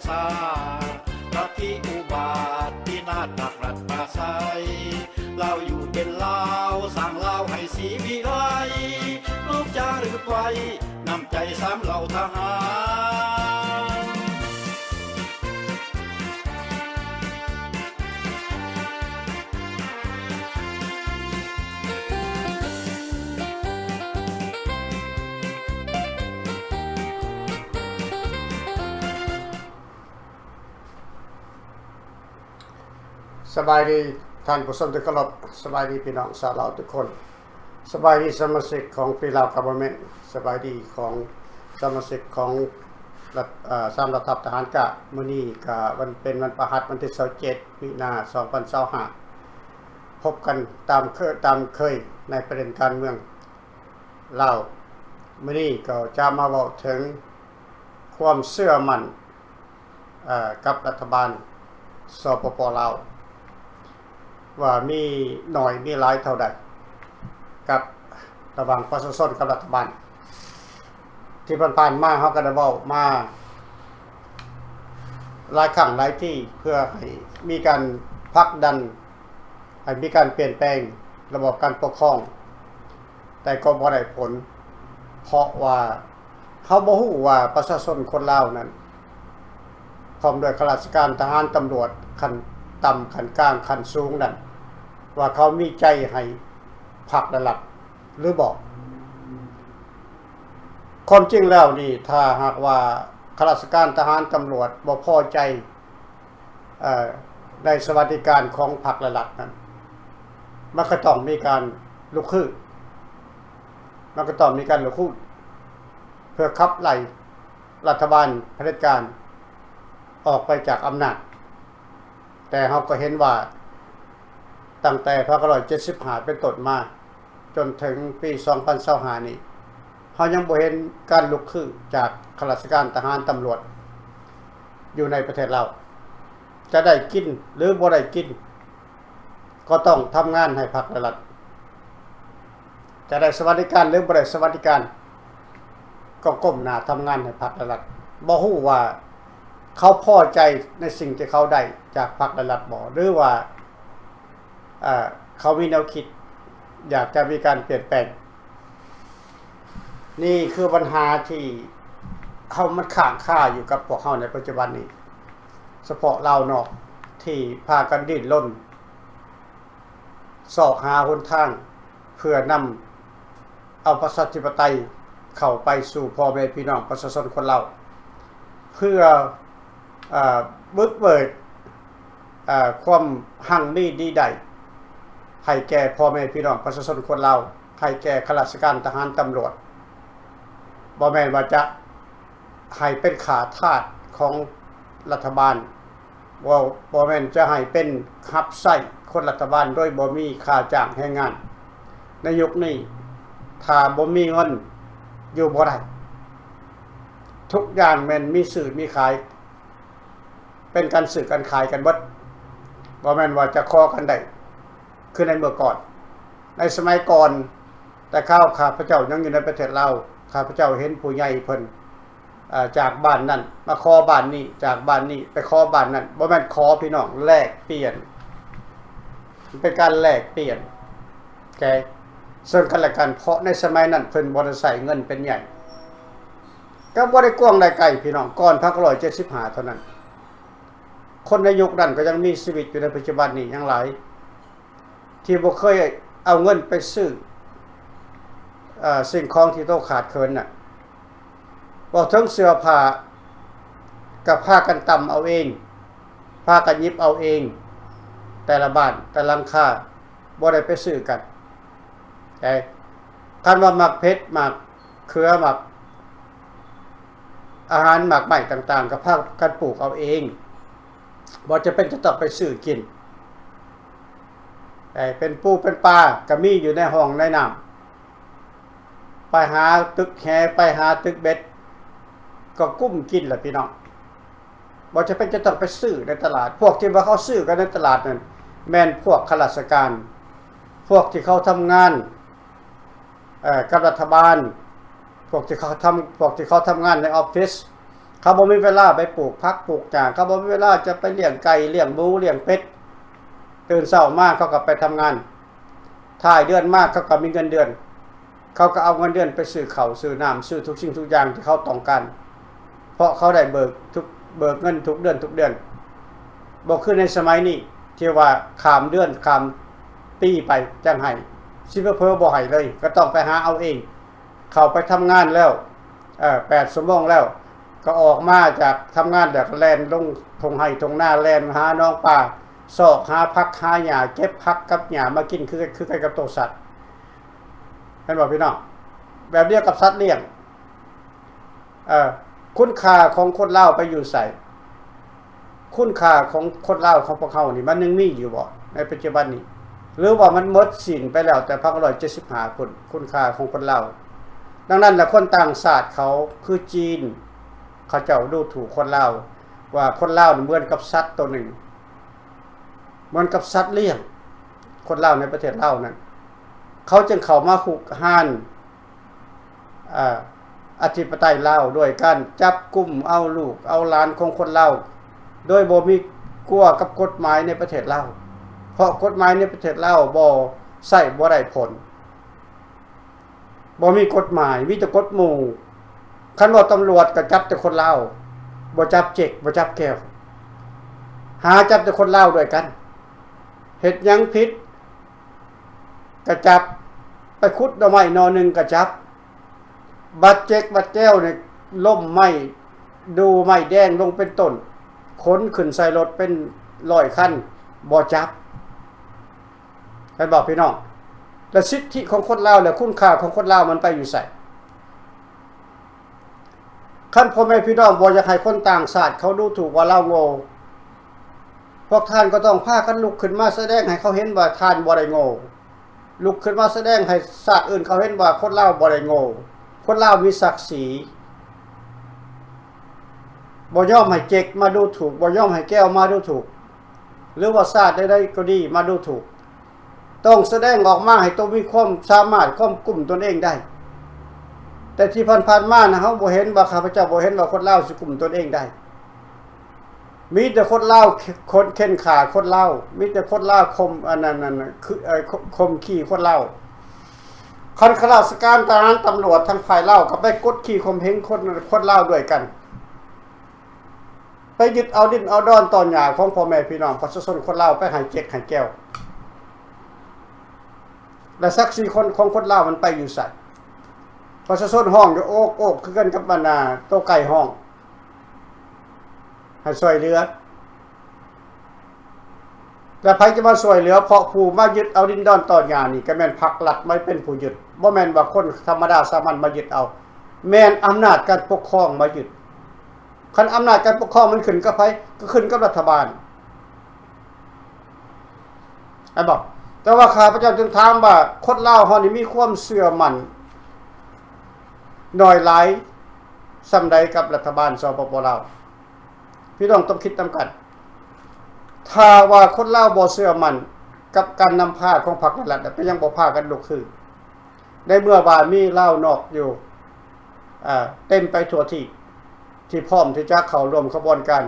ສາ ລັດທິອຸບາດ ພິນາດນັກລັດປາໄຊ ລາວຢູ່ເປັນລາວ ສ້າງລາວໃຫ້ສີວິໄລ ລູກຈາລຶກໄວ້ ນ້ຳໃຈສາມເຫຼົ່າທະຫານ. ສະບາຍດີທ່ານຜູ້ຊົມທີ່ເຄົາລົບ, ສະບາຍດີພີ່ນ້ອງຊາວລາວທຸກຄົນ, ສະບາຍດີສະມາຊິກຂອງ Free Lao Government, ສະບາຍດີຂອງສະມາຊິກຂອງລັດ ເອີ່ ສາມເຫຼົ່າທັບທະຫານກາງ. ມື້ນີ້ກະວັນ ເປັນວັນພະຫັດ ວັນທີຊາວເຈັດ ມີນາ ສອງພັນຊາວຫ້າ ພົບກັນຕາມເຄີ- ຕາມເຄີຍໃນປະເດັນການເມືອງລາວ. ມື້ນີ້ກໍຈະມາເວົ້າເຖິງຄວາມເຊື່ອໝັ້ນ ເອີ່ ກັບລັດຖະບານ ສປປ ລາວ ວ່າມີໜ້ອຍມີຫຼາຍເທົ່າໃດ ກັບລະຫວ່າງປະຊາຊົນກັບລັດຖະບານ. ທີ່ຜ່ານໆມາເຮົາກໍໄດ້ເວົ້າມາຫຼາຍຄັ້ງຫຼາຍທີ ເພື່ອໃຫ້ມີການຜັກດັນ ໃຫ້ມີການປ່ຽນແປງລະບອບການປົກຄອງ. ແຕ່ກໍບໍ່ໄດ້ຜົນ ເພາະວ່າເຮົາບໍ່ຮູ້ວ່າປະຊາຊົນຄົນລາວນັ້ນ ພ້ອມດ້ວຍຂ້າລາຊະການ, ທະຫານ, ຕຳຫຼວດ ຂັ້ນຕ່ຳ, ຂັ້ນກາງ, ຂັ້ນສູງນັ້ນ ວ່າເຂົາມີໃຈໃຫ້ພັກ ແລະ ລັດ ຫຼືບໍ່. ຄວາມຈິງແລ້ວນີ້ ຖ້າຫາກວ່າຂ້າລາຊະການ, ທະຫານ, ຕຳຫຼວດ ບໍ່ພໍໃຈ ເອີ່ ໃນສະຫວັດດີການຂອງພັກ ແລະ ລັດນັ້ນ ມັນກໍຕ້ອງມີການລຸກຮື, ມັນກໍຕ້ອງມີການລຸກຮື ເພື່ອຂັບໄລ່ລັດຖະບານຜະເດັດການອອກໄປຈາກອຳນາດ. ແຕ່ເຮົາກໍເຫັນວ່າ ຕັ້ງແຕ່ພັນເກົ້າຮ້ອຍເຈັດສິບຫ້າເປັນຕົ້ນມາ ຈົນເຖິງປີສອງພັນຊາວຫ້ານີ້ ເຮົາຍັງບໍ່ເຫັນການລຸກຄືຈາກຂ້າລາຊະການ, ທະຫານ, ຕຳຫຼວດ ຢູ່ໃນປະເທດລາວ. ຈະໄດ້ກິນ ຫຼື ບໍ່ໄດ້ກິນ ກໍຕ້ອງທຳງານໃຫ້ພັກ ແລະ ລັດ. ຈະໄດ້ສະຫວັດດີການ ຫຼື ບໍ່ໄດ້ສະຫວັດດີການ ກໍກົ້ມໜ້າທຳງານໃຫ້ພັກ ແລະ ລັດ. ບໍ່ຮູ້ວ່າເຂົາພໍໃຈໃນສິ່ງທີ່ເຂົາໄດ້ຈາກພັກ ແລະ ລັດບໍ່ ຫຼື ວ່າ ເອີ່ ເຂົາມີແນວຄິດຢາກຈະມີການປ່ຽນແປງ. ນີ້ຄືບັນຫາທີ່ເຮົາ ມັນຄ້າງຄາຢູ່ກັບພວກເຮົາໃນປັດຈຸບັນນີ້, ສະເພາະລາວນອກທີ່ພາກັນດີ້ນລົນ ຊອກຫາຫົນທາງເພື່ອນຳ ເອົາປະຊາທິປະໄຕເຂົ້າໄປສູ່ພໍ່ແມ່ພີ່ນ້ອງປະຊາຊົນຄົນລາວ ເພື່ອ ເອີ່ ບຸກເບີກ ເອີ່ ຄວາມຮັ່ງມີດີໄດ້ໃຫ້ແກ່ພໍ່ແມ່ພີ່ນ້ອງປະຊາຊົນຄົນລາວ, ໃຫ້ແກ່ຂ້າລາຊະການ, ທະຫານ, ຕຳຫຼວດ. ບໍ່ແມ່ນວ່າຈະໃຫ້ເປັນຂ້າທາດຂອງລັດຖະບານ, ບໍ່ ບໍ່ແມ່ນຈະໃຫ້ເປັນຮັບໃຊ້ຄົນລັດຖະບານໂດຍບໍ່ມີຄ່າຈ້າງແຮງງານ. ໃນຍຸກນີ້ ຖ້າບໍ່ມີເງິນ ຢູ່ບໍ່ໄດ້. ທຸກຢ່າງແມ່ນມີຊື້ມີຂາຍ, ເປັນການຊື້ການຂາຍກັນເບິດ, ບໍ່ແມ່ນວ່າຈະຂໍກັນໄດ້ຄືໃນເມື່ອກ່ອນ. ໃນສະໄໝກ່ອນ ແຕ່ຄາວຂ້າພະເຈົ້າຍັງຢູ່ໃນປະເທດລາວ, ຂ້າພະເຈົ້າເຫັນຜູ້ໃຫຍ່ເພິ່ນ ເອີ່ ຈາກບ້ານນັ້ນມາຂໍບ້ານນີ້, ຈາກບ້ານນີ້ໄປຂໍບ້ານນັ້ນ, ບໍ່ແມ່ນຂໍພີ່ນ້ອງ, ແລກປ່ຽນ, ມັນເປັນການແລກປ່ຽນແກ່ເຊິ່ງກັນແລະກັນ, ເພາະໃນສະໄໝນັ້ນເພິ່ນບໍ່ໄດ້ໃຊ້ເງິນເປັນໃຫຍ່, ກໍບໍ່ໄດ້ກວ້າງໄດ້ໄກພີ່ນ້ອງ, ກ່ອນພັນເກົ້າຮ້ອຍເຈັດສິບຫ້າເທົ່ານັ້ນ. ຄົນໃນຍຸກນັ້ນກໍຍັງມີຊີວິດຢູ່ໃນປັດຈຸບັນນີ້ຍັງຫຼາຍ ທີ່ບໍ່ເຄີຍເອົາເງິນໄປຊື້ ເອີ່ ສິ່ງຂອງທີ່ໂຕຂາດເຂີນນະ. ເວົ້າເຖິງເສື້ອຜ້າກໍພາກັນຕ່ຳເອົາເອງ, ພາກັນຫຍິບເອົາເອງ, ແຕ່ລະບ້ານແຕ່ລະຫຼັງຄາບໍ່ໄດ້ໄປຊື້ກັນ. ແຕ່ຄັນວ່າໝາກເຜັດ, ໝາກເຂືອ, ໝາກອາຫານ, ໝາກໄມ້ຕ່າງໆ ກໍພາກັນປູກເອົາເອງ. ບໍ່ຈຳເປັນຈະຕ້ອງໄປຊື້ກິນ. ເປັນປູເປັນປາກໍມີຢູ່ໃນຮ່ອງໃນນ້ຳ, ໄປຫາຕຶກແຫ, ໄປຫາຕຶກເບັດ ກໍກຸ້ມກິນລະພີ່ນ້ອງ. ບໍ່ຈຳເປັນຈະຕ້ອງໄປຊື້ໃນຕະຫຼາດ. ພວກທີ່ວ່າເຂົາຊື້ກັນໃນຕະຫຼາດນັ້ນ ແມ່ນພວກຂ້າລາຊະການ, ພວກທີ່ເຂົາທຳງານ ເອີ່ ກັບລັດຖະບານ, ພວກທີ່ເຂົາທຳ ພວກທີ່ເຂົາທຳງານໃນອອບຟິດ, ເຂົາບໍ່ມີເວລາໄປປູກຜັກປູກຫຍ້າ, ເຂົາບໍ່ມີເວລາຈະໄປລ້ຽງໄກ່ ລ້ຽງໝູ ລ້ຽງເປັດ. ຕື່ນເຊົ້າມາເຂົາກໍໄປທຳງານ, ທ້າຍເດືອນມາເຂົາກໍມີເງິນເດືອນ, ເຂົາກໍເອົາເງິນເດືອນໄປຊື້ເຂົ້າຊື້ນ້ຳ ຊື້ທຸກສິ່ງທຸກຢ່າງທີ່ເຂົາຕ້ອງການ ເພາະເຂົາໄດ້ເບີກທຸກ ເບີກເງິນທຸກເດືອນທຸກເດືອນ. ບໍ່ຄືໃນສະໄໝນີ້ທີ່ວ່າຂ້າມເດືອນຂ້າມປີໄປຈັ່ງໃຫ້, ຊິເຜີໆບໍ່ໃຫ້ເລີຍ ກໍຕ້ອງໄປຫາເອົາເອງ. ເຂົ້າໄປທຳງານແລ້ວ ເອີ ແປດຊົ່ວໂມງແລ້ວ ກໍອອກມາຈາກທຳງານແລ້ວ ກໍແລ່ນລົງທົ່ງໄຮ່ທົ່ງນາ ແລ່ນຫາໜອງປາ ຊອກຫາຜັກຫາຫຍ້າ ເກັບຜັກກັບຫຍ້າມາກິນ ຄື ຄືກັນກັບໂຕສັດ. ແມ່ນບໍ່ພີ່ນ້ອງ? ແບບດຽວກັບສັດລ້ຽງ. ເອີ ຄຸນຄ່າຂອງຄົນລາວໄປຢູ່ໃສ? ຄຸນຄ່າຂອງຄົນລາວຂອງພວກເຮົານີ້ ມັນຍັງມີຢູ່ບໍ່ໃນປັດຈຸບັນນີ້ ຫຼືວ່າມັນໝົດສິ້ນໄປແລ້ວແຕ່ພັນເກົ້າຮ້ອຍເຈັດສິບຫ້າພຸ້ນ ຄຸນຄ່າຂອງຄົນລາວ? ດັ່ງນັ້ນລະ ຄົນຕ່າງຊາດເຂົາ ຄືຈີນ ເຂົາເຈົ້າດູຖູກຄົນລາວ ວ່າຄົນລາວນີ້ເໝືອນກັບສັດໂຕໜຶ່ງ ເໝືອນກັບສັດລ້ຽງ. ຄົນລາວໃນປະເທດລາວນັ້ນ ເຂົາຈຶ່ງເຂົ້າມາຮຸກຮານ ອາ ອະທິປະໄຕລາວ ດ້ວຍການຈັບກຸມເອົາລູກເອົາຫຼານຂອງຄົນລາວ ໂດຍບໍ່ມີກົວກັບກົດໝາຍໃນປະເທດລາວ, ເພາະກົດໝາຍໃນປະເທດລາວບໍ່ໃຊ້ ບໍ່ໄດ້ຜົນ, ບໍ່ມີກົດໝາຍ ມີແຕ່ກົດໝູ່. ຄັນວ່າຕຳຫຼວດກໍຈັບແຕ່ຄົນລາວ, ບໍ່ຈັບເຈັກ ບໍ່ຈັບແກ້ວ, ຫາຈັບແຕ່ຄົນລາວດ້ວຍກັນ. ເຮັດຫຍັງຜິດ ກະຈັບ, ໄປຂຸດໜໍ່ໄມ້ໜໍ່ໜຶ່ງກະຈັບ, ບັດເຈັກບັດແກ້ວນີ້ລົ້ມໄມ້ ດູ່ໄມ້ແດງລົງເປັນຕົ້ນ, ຂົນຂຶ້ນໃສ່ລົດເປັນຮ້ອຍຄັນ ບໍ່ຈັບ. ເຫັນບໍ່ພີ່ນ້ອງ? ແລະ ສິດທິຂອງຄົນລາວ ແລະ ຄຸນຄ່າຂອງຄົນລາວມັນໄປຢູ່ໃສ? ຄັນພໍ່ແມ່ພີ່ນ້ອງບໍ່ຢາກໃຫ້ຄົນຕ່າງຊາດເຂົາດູຖູກວ່າລາວໂງ່, ພວກທ່ານກໍຕ້ອງພາກັນລຸກຂຶ້ນມາສະແດງໃຫ້ເຂົາເຫັນວ່າທ່ານບໍ່ໄດ້ໂງ່, ລຸກຂຶ້ນມາສະແດງໃຫ້ຊາດອື່ນເຂົາເຫັນວ່າຄົນລາວບໍ່ໄດ້ໂງ່, ຄົນລາວມີສັກສີ, ບໍ່ຍອມໃຫ້ເຈັກມາດູຖູກ, ບໍ່ຍອມໃຫ້ແກ້ວມາດູຖູກ ຫຼືວ່າຊາດໃດໆກໍດີມາດູຖູກ. ຕ້ອງສະແດງອອກມາໃຫ້ໂຕມີຄວາມສາມາດ ຄວາມກຸ້ມຕົນເອງໄດ້. ແຕ່ທີ່ຜ່ານໆມານະ ເຮົາບໍ່ເຫັນວ່າ ຂ້າພະເຈົ້າບໍ່ເຫັນວ່າຄົນລາວຊິກຸ້ມຕົນເອງໄດ້. ມີແຕ່ຄົນລາວ ຄົນເຂັ່ນຂ້າຄົນລາວ, ມີແຕ່ຄົນລາວຂົ່ມ ອັນນັ້ນ ອັນນັ້ນ ຄື ເອີ ຂົ່ມ ຂົ່ມຂີ້ຄົນລາວ. ຄັນຂ້າລາຊະການ ທະຫານ ຕຳຫຼວດ ທາງຝ່າຍລາວກໍໄປກົດຂີ່ຂົ່ມເຫງຄົນ ຄົນລາວດ້ວຍກັນ. ໄປຍຶດເອົາດິນເອົາດອນຕອນຫຍ້າຂອງພໍ່ແມ່ພີ່ນ້ອງປະຊາຊົນຄົນລາວ ໄປໃຫ້ເຈັກໃຫ້ແກ້ວ ແລະ ສັກສີຄົນຂອງຄົນລາວມັນໄປຢູ່ໃສ? ປະຊາຊົນຮ້ອງຢູ່ໂອກໆ ຄືກັນກັບບັນດາໂຕໄກ່ຮ້ອງໃຫ້ຊ່ວຍເຫຼືອ. ແລະ ໃຜຈະມາຊ່ວຍເຫຼືອ? ເພາະຜູ້ມາຍຶດເອົາດິນດອນຕອນຫຍ້ານີ້ ກໍແມ່ນພັກລັດມາເປັນຜູ້ຍຶດ, ບໍ່ແມ່ນວ່າຄົນທຳມະດາສາມັນມາຍຶດເອົາ, ແມ່ນອຳນາດການປົກຄອງມາຍຶດ. ຄັນອຳນາດການປົກຄອງມັນຂຶ້ນກັບໃຜ? ກໍຂຶ້ນກັບລັດຖະບານ. ແມ່ນບໍ່? ແຕ່ວ່າຂ້າພະເຈົ້າຈຶ່ງຖາມວ່າ ຄົນລາວເຮົານີ້ມີຄວາມເຊື່ອໝັ້ນໜ້ອຍຫຼາຍສ່ຳໃດກັບລັດຖະບານ ສປປ ລາວ? ພີ່ນ້ອງຕ້ອງຄິດນຳກັນ. ຖ້າວ່າຄົນລາວບໍ່ເຊື່ອໝັ້ນກັບການນຳພາຂອງພັກແລະລັດ ກໍຍັງບໍ່ພາກັນລຸກຄືນ. ໃນເມື່ອວ່າມີລາວນອກຢູ່ ເຕັມໄປທົ່ວທີບ ທີ່ພ້ອມທີ່ຈະເຂົ້າຮ່ວມຂະບວນການ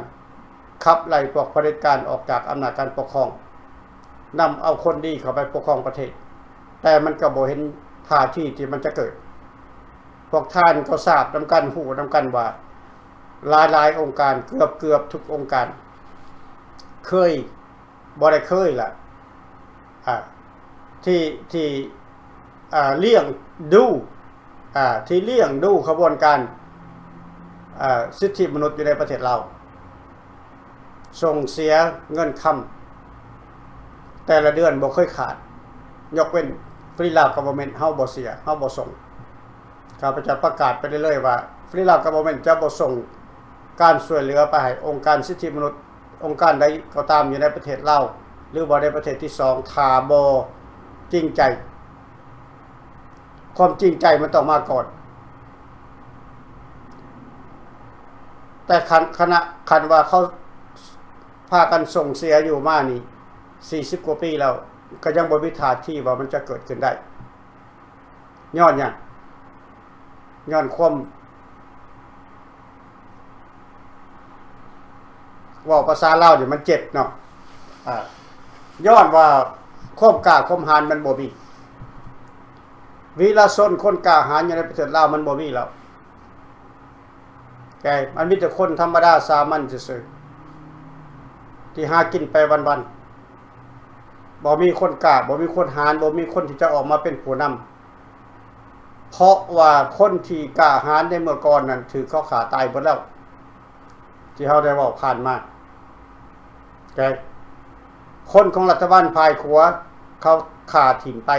ຂັບໄລ່ພວກຜະເດັດການອອກຈາກອຳນາດການປົກຄອງ, ນຳເອົາຄົນດີເຂົ້າໄປປົກຄອງປະເທດ, ແຕ່ມັນກໍບໍ່ເຫັນທ່າທີທີ່ມັນຈະເກີດ. ພວກທ່ານກໍຊາບນຳກັນ, ຮູ້ນຳກັນວ່າ ຫຼາຍໆອົງການ, ເກືອບໆທຸກອົງການ ເຄີຍ ບໍ່ໄດ້ເຄີຍລະ ອ່າ ທີ່ ທີ່ ອ່າ ລ້ຽງດູ ອ່າ ທີ່ລ້ຽງດູຂະບວນການ ອ່າ ສິດທິມະນຸດຢູ່ໃນປະເທດລາວ, ສົ່ງເສຍເງິນຄຳແຕ່ລະເດືອນບໍ່ເຄີຍຂາດ, ຍົກເວັ້ນ Free Lao Government ເຮົາບໍ່ເສຍ, ເຮົາບໍ່ສົ່ງ. ຂ້າພະເຈົ້າປະກາດໄປເລື້ອຍໆວ່າ Free Lao Government ຈະບໍ່ສົ່ງການຊ່ວຍເຫຼືອໄປໃຫ້ອົງການສິດທິມະນຸດ ອົງການໃດກໍຕາມຢູ່ໃນປະເທດລາວ ຫຼືວ່າໃນປະເທດທີສອງ ຖ້າບໍ່ຈິງໃຈ. ຄວາມຈິງໃຈມັນຕ້ອງມາກ່ອນ. ແຕ່ຄັນ ຄະນະ ຄັນວ່າເຂົາພາກັນສົ່ງເສຍຢູ່ມານີ້ສີ່ສິບກວ່າປີແລ້ວ ກໍຍັງບໍ່ມີທ່າທີວ່າມັນຈະເກີດຂຶ້ນໄດ້. ຍ້ອນຫຍັງ? ຍ້ອນຄວາມ ເວົ້າພາສາລາວນີ້ມັນເຈັບເນາະ ອາ ຍ້ອນວ່າຄວາມກ້າຄວາມຫານມັນບໍ່ມີ ວີລະຊົນຄົນກ້າຫານຢູ່ໃນປະເທດລາວມັນບໍ່ມີແລ້ວ ແຕ່ມັນມີແຕ່ຄົນທຳມະດາສາມັນຊື່ໆ ທີ່ຫາກິນໄປວັນໆ ບໍ່ມີຄົນກ້າ ບໍ່ມີຄົນຫານ ບໍ່ມີຄົນທີ່ຈະອອກມາເປັນຜູ້ນຳ ເພາະວ່າຄົນທີ່ກ້າຫານໃນເມື່ອກ່ອນນັ້ນ ຖືກເຂົາຂ້າຕາຍເບິດແລ້ວ ທີ່ເຮົາໄດ້ເວົ້າຜ່ານມາ ແຕ່ຄົນຂອງລັດຖະບານຝ່າຍຂວາ ເຂົາຂ້າຖິ້ມໄປ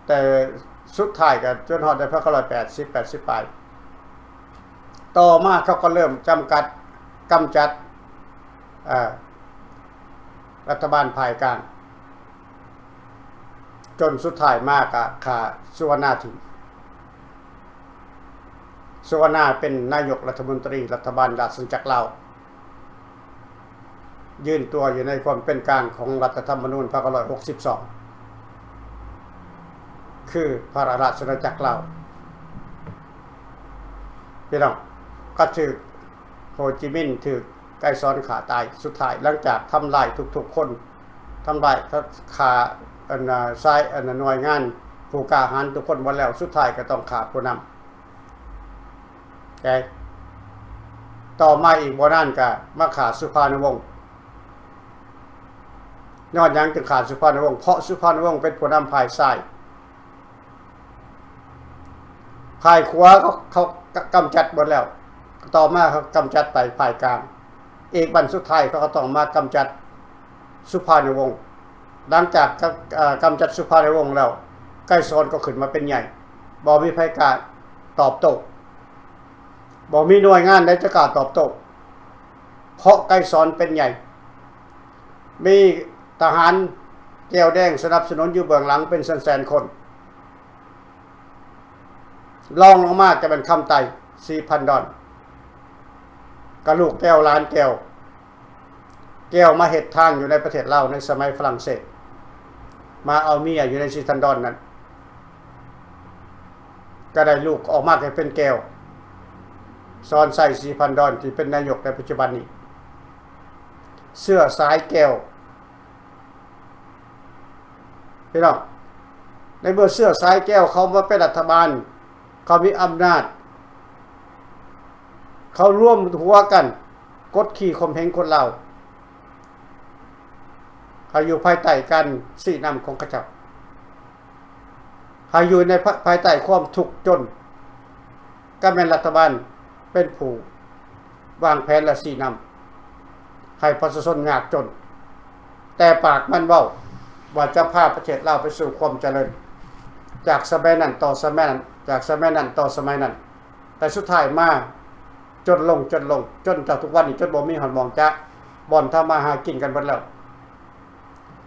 ແຕ່ສຸດທ້າຍກໍຈົນຮອດໃນພັນເກົ້າຮ້ອຍແປດສິບ ແປດສິບປາຍ ຕໍ່ມາເຂົາກໍເລີ່ມຈຳກັດ ກຳຈັດ ເອີ ລັດຖະບານຝ່າຍກາງ ຈົນສຸດທ້າຍມາກໍຂ້າສຸວັນນາຖິ້ມ ສຸວັນນາເປັນນາຍົກລັດຖະມົນຕີລັດຖະບານລາຊະອານາຈັກລາວ ຢືນຕົວຢູ່ໃນຄວາມເປັນກາງຂອງລັດຖະທຳມະນູນພັນເກົ້າຮ້ອຍຫົກສິບສອງ ຄືພະລາຊະອານາຈັກລາວ ພີ່ນ້ອງ ກໍຖືກໂຮຈິມິນ ຖືກໄກສອນຂ້າຕາຍ ສຸດທ້າຍຫຼັງຈາກທຳລາຍທຸກໆຄົນ ທຳລາຍ ຂ້າ ອັນນາ ຊາຍ ອັນນາ ໜ່ວຍງານຜູ້ກ້າຫານທຸກຄົນໝົດແລ້ວ ສຸດທ້າຍກໍຕ້ອງຂ້າຜູ້ນຳ ແຕ່ຕໍ່ມາອີກບໍ່ນານກໍມາຂ້າສຸພານຸວົງ ຍ້ອນຫຍັງຈຶ່ງຂ້າສຸພານຸວົງ? ເພາະສຸພານຸວົງເປັນຜູ້ນຳຝ່າຍຊ້າຍ ຝ່າຍຂວາເຂົາ ເຂົາກຳຈັດເບິດແລ້ວ ຕໍ່ມາເຂົາກຳຈັດໄປຝ່າຍກາງ ອີກບັ້ນສຸດທ້າຍເຂົາກໍຕ້ອງມາກຳຈັດສຸພານຸວົງ ຫຼັງຈາກກຳ ເອີ ກຳຈັດສຸພານຸວົງແລ້ວ ໄກສອນກໍຂຶ້ນມາເປັນໃຫຍ່ ບໍ່ມີໃຜກ້າຕອບໂຕ້ ບໍ່ມີໜ່ວຍງານໃດຈະກ້າຕອບໂຕ້ ເພາະໄກສອນເປັນໃຫຍ່ ມີທະຫານແກວແດງສະໜັບສະໜູນຢູ່ເບື້ອງຫຼັງເປັນແສນໆຄົນ ລອງລົງມາຈະເປັນຄຳໄຕ ສີພັນດອນ ກະລູກແກ້ວຫຼານແກ້ວ ແກ້ວມາເຮັດທາງຢູ່ໃນປະເທດລາວໃນສະໄໝຝຣັ່ງເສດ ມາເອົາເມຍຢູ່ໃນສີພັນດອນນັ້ນ ກໍໄດ້ລູກອອກມາກໍເປັນແກ້ວ ສອນໄຊ ສີພັນດອນ ທີ່ເປັນນາຍົກໃນປັດຈຸບັນນີ້ ເຊື້ອສາຍແກ້ວ ພີ່ນ້ອງ ໃນເມື່ອເຊື້ອສາຍແກ້ວເຂົ້າມາເປັນລັດຖະບານ ເຂົາມີອຳນາດ ເຂົາລວມຫົວກັນກົດຂີ່ຂົ່ມເຫງຄົນລາວ ໃຫ້ຢູ່ພາຍໃຕ້ການຊີ້ນຳຂອງເຂົາເຈົ້າ ໃຫ້ຢູ່ໃນພາຍໃຕ້ຄວາມທຸກຈົນ ກໍແມ່ນລັດຖະບານເປັນຜູ້ວາງແຜນ ແລະ ຊີ້ນຳໃຫ້ປະຊາຊົນຍາກຈົນ ແຕ່ປາກມັນເວົ້າວ່າຈະພາປະເທດລາວໄປສູ່ຄວາມຈະເລີນ ຈາກສະໄໝນັ້ນຕໍ່ສະໄໝນັ້ນ ຈາກສະໄໝນັ້ນຕໍ່ສະໄໝນັ້ນ ແຕ່ສຸດທ້າຍມາຈົນລົງ ຈົນລົງ ຈົນເທົ່າທຸກວັນນີ້ ຈົນບໍ່ມີຮອດໝ່ອງຈະ ບ່ອນທຳມາຫາກິນກັນເບິດແລ້ວ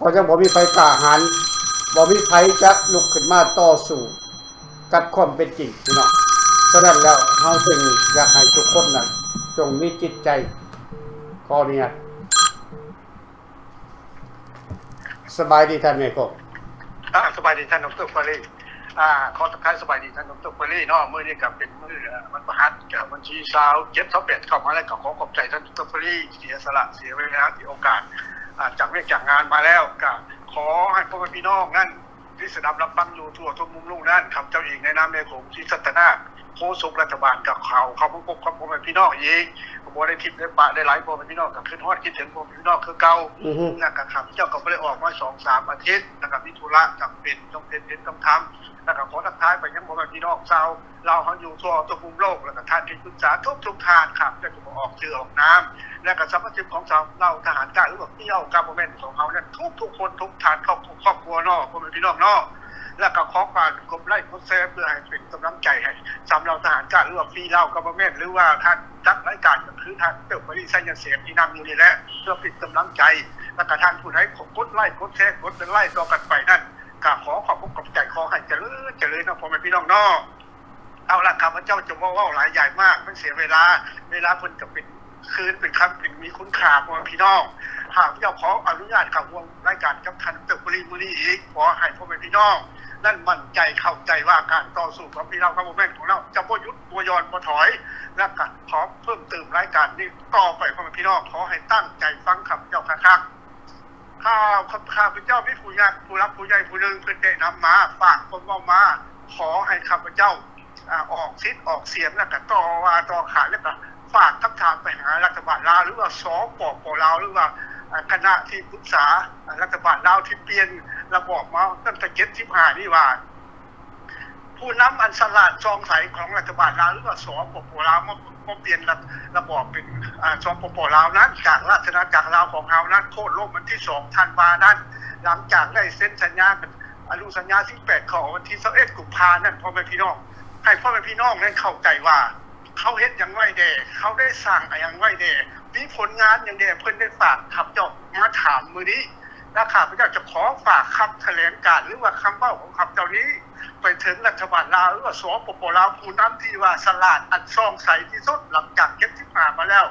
ກໍຍັງບໍ່ມີໃຜກ້າຫານ ບໍ່ມີໃຜຈະລຸກຂຶ້ນມາຕໍ່ສູ້ກັບຄວາມເປັນຈິງ ພີ່ນ້ອງ. ສະນັ້ນແລ້ວ ເຮົາຈຶ່ງຢາກໃຫ້ທຸກຄົນນັ້ນ ຈົ່ງມີຈິດໃຈ ຂໍອະນຸຍາດ ສະບາຍດີທ່ານແມ່ກົງ. ອ່າ ສະບາຍດີທ່ານດອກເຕີ ເຟີຣີ. ອ່າ ຂໍທັກທາຍສະບາຍດີທ່ານດອກເຕີ ເຟີຣີເນາະ. ມື້ນີ້ກໍເປັນມື້ ເອີ ວັນພະຫັດ ກໍວັນທີຊາວເຈັດ ຊາວແປດ ເຂົ້າມາແລ້ວ ກໍຂໍຂອບໃຈທ່ານດອກເຕີ ເຟີຣີ ທີ່ເສຍສະຫຼະ ເສຍເວລາ ເສຍໂອກາດ ອ່າ ຈາກວຽກຈາກງານມາແລ້ວ. ກໍຂໍໃຫ້ພໍ່ແມ່ພີ່ນ້ອງນັ້ນ ທີ່ສະດັບຮັບຟັງຢູ່ທົ່ວທຸກມຸມໂລກນັ້ນ ຂ້າພະເຈົ້າເອງໃນນາມແມ່ໂຂງ ສີສັດຕະນາກ ໂຄສົກລັດຖະບານ ກໍເຂົ້າ ເຂົ້າມາພົບກັບພໍ່ແມ່ພີ່ນ້ອງອີກ ກໍບໍ່ໄດ້ຖິ້ມໄດ້ປະໄດ້ຫຼາຍ ພໍ່ແມ່ພີ່ນ້ອງກໍຄິດຮອດຄິດເຖິງພໍ່ແມ່ພີ່ນ້ອງຄືເກົ່າ. ແລ້ວກໍຂ້າພະເຈົ້າກໍບໍ່ໄດ້ອອກມາສອງສາມອາທິດ ແລ້ວກໍມີທຸລະຈຳເປັນຕ້ອງເຮັດ ເຮັດຕ້ອງທຳ. ແລ້ວກໍຂໍທັກທາຍໄປຍັງພໍ່ແມ່ພີ່ນ້ອງຊາວລາວເຮົາຢູ່ທົ່ວທຸກມຸມໂລກ ແລ້ວກໍທ່ານທີ່ປຶກສາທຸກໆທ່ານ ຂ້າພະເຈົ້າຈະບໍ່ອອກຊື່ອອກນາມ ແລະກໍສະມາຊິກຂອງຊາວເຫຼົ່າທະຫານກ້າ ຫຼືວ່າ Free Lao Government ຂອງເຮົານັ້ນ ທຸກໆຄົນ ທຸກທ່ານ ຄອບຄົວເນາະ ພໍ່ແມ່ພີ່ນ້ອງເນາະ. ແລະກໍຂໍຝາກກົດໄລ້ກົດແຊ ເພື່ອໃຫ້ເປັນກຳລັງໃຈໃຫ້ຊາວເຫຼົ່າທະຫານກ້າ ຫຼືວ່າ Free Lao Government ຫຼືວ່າທ່ານຈັດລາຍການ ກໍຄືທ່ານເຕີ ເປີໄຊຍະເສນ ທີ່ນັ່ງຢູ່ນີ້ແຫຼະ ເພື່ອເປັນກຳລັງໃຈ. ແລະກໍທ່ານຜູ້ໃດກົດໄລ້ກົດແຊ ກົດເປັນໄລ້ຕໍ່ກັນໄປນັ້ນ ກໍຂໍຂອບອົກຂອບໃຈ ຂໍໃຫ້ຈະເລີນ ຈະເລີນເນາະ ພໍ່ແມ່ພີ່ນ້ອງເນາະ. ເອົາລະ ຂ້າພະເຈົ້າຈະບໍ່ເວົ້າຫຼາຍໃຫຍ່ມາກ ມັນເສຍເວລາ ເວລາເພິ່ນກໍເປັນຄືນເປັນຄຳ ເປັນມີຄຸນຄ່າ ພໍ່ແມ່ພີ່ນ້ອງ. ຂ້າພະເຈົ້າຂໍອະນຸຍາດເຂົ້າຮ່ວມລາຍການກັບທ່ານເຕີ ເປີຣີ ມື້ນີ້ອີກ ຂໍໃຫ້ພໍ່ແມ່ພີ່ນ້ອງ ນັ້ນໝັ້ນໃຈເຂົ້າໃຈວ່າການຕໍ່ສູ້ຂອງພວກເຮົາກັບພວກແມ່ນຂອງເຮົາຈະບໍ່ຢຸດບໍ່ຢ່ອນບໍ່ຖອຍ. ແລະກະຂໍເພີ່ມເຕີມລາຍການນີ້ຕໍ່ໄປ ພໍ່ແມ່ພີ່ນ້ອງ ຂໍໃຫ້ຕັ້ງໃຈຟັງຂ້າພະເຈົ້າຄັກໆ. ຂ້າ ຂ້າພະເຈົ້າມີຜູ້ຍັກ ຜູ້ຫຼັກຜູ້ໃຫຍ່ຜູ້ໜຶ່ງເພິ່ນແນະນຳມາ ຝາກຄວາມເວົ້າມາ ຂໍໃຫ້ຂ້າພະເຈົ້າ ອາ ອອກສິດອອກສຽງ ແລະກະຕໍ່ວ່າຕໍ່ຂານ ແລະກະຝາກຄຳຖາມໄປຫາລັດຖະບານລາວ ຫຼືວ່າ ສປປ ລາວ ຫຼືວ່າ ອາ ຄະນະທີ່ປຶກສາ ອາ ລັດຖະບານລາວທີ່ປ່ຽນລະບອບມາຕັ້ງແຕ່ເຈັດສິບຫ້ານີ້ວ່າ ຜູ້ນຳອັນສະຫຼາດສ່ອງໃສຂອງລັດຖະບານລາວ ຫຼືວ່າ ສປປ ລາວ ມາ ມາປ່ຽນລະ ລະບອບເປັນ ອາ ສປປ ລາວນັ້ນ ຈາກລາຊະອານາຈັກລາວຂອງເຮົານັ້ນ ໂຄ່ນລົ້ມວັນທີສອງທັນວານັ້ນ ຫຼັງຈາກໄດ້ເຊັນສັນຍາກັນ ອະນຸສັນຍາສິບແປດຂໍ້ ວັນທີຊາວເອັດກຸມພານັ້ນ ພໍ່ແມ່ພີ່ນ້ອງ ໃຫ້ພໍ່ແມ່ພີ່ນ້ອງໄດ້ເຂົ້າໃຈວ່າ ເຂົາເຮັດຫຍັງໄວ້ແດ່ ເຂົາໄດ້ສ້າງຫຍັງໄວ້ແດ່ ມີຜົນງານຫຍັງແດ່ ເພິ່ນໄດ້ຝາກຂ້າພະເຈົ້າມາຖາມມື້ນີ້ ແລະຂ້າພະເຈົ້າຈະຂໍຝາກຄຳຖະແຫຼງການ ຫຼືວ່າຄຳເວົ້າຂອງຂ້າພະເຈົ້ານີ້ ໄປເຖິງລັດຖະບານລາວ ຫຼືວ່າ ສປປ ລາວ ຜູ້ນຳທີ່ວ່າສະຫຼາດອັນສ່ອງໃສທີ່ສຸດ ຫຼັງຈາກເຈັດສິບຫ້າມາແລ້ວ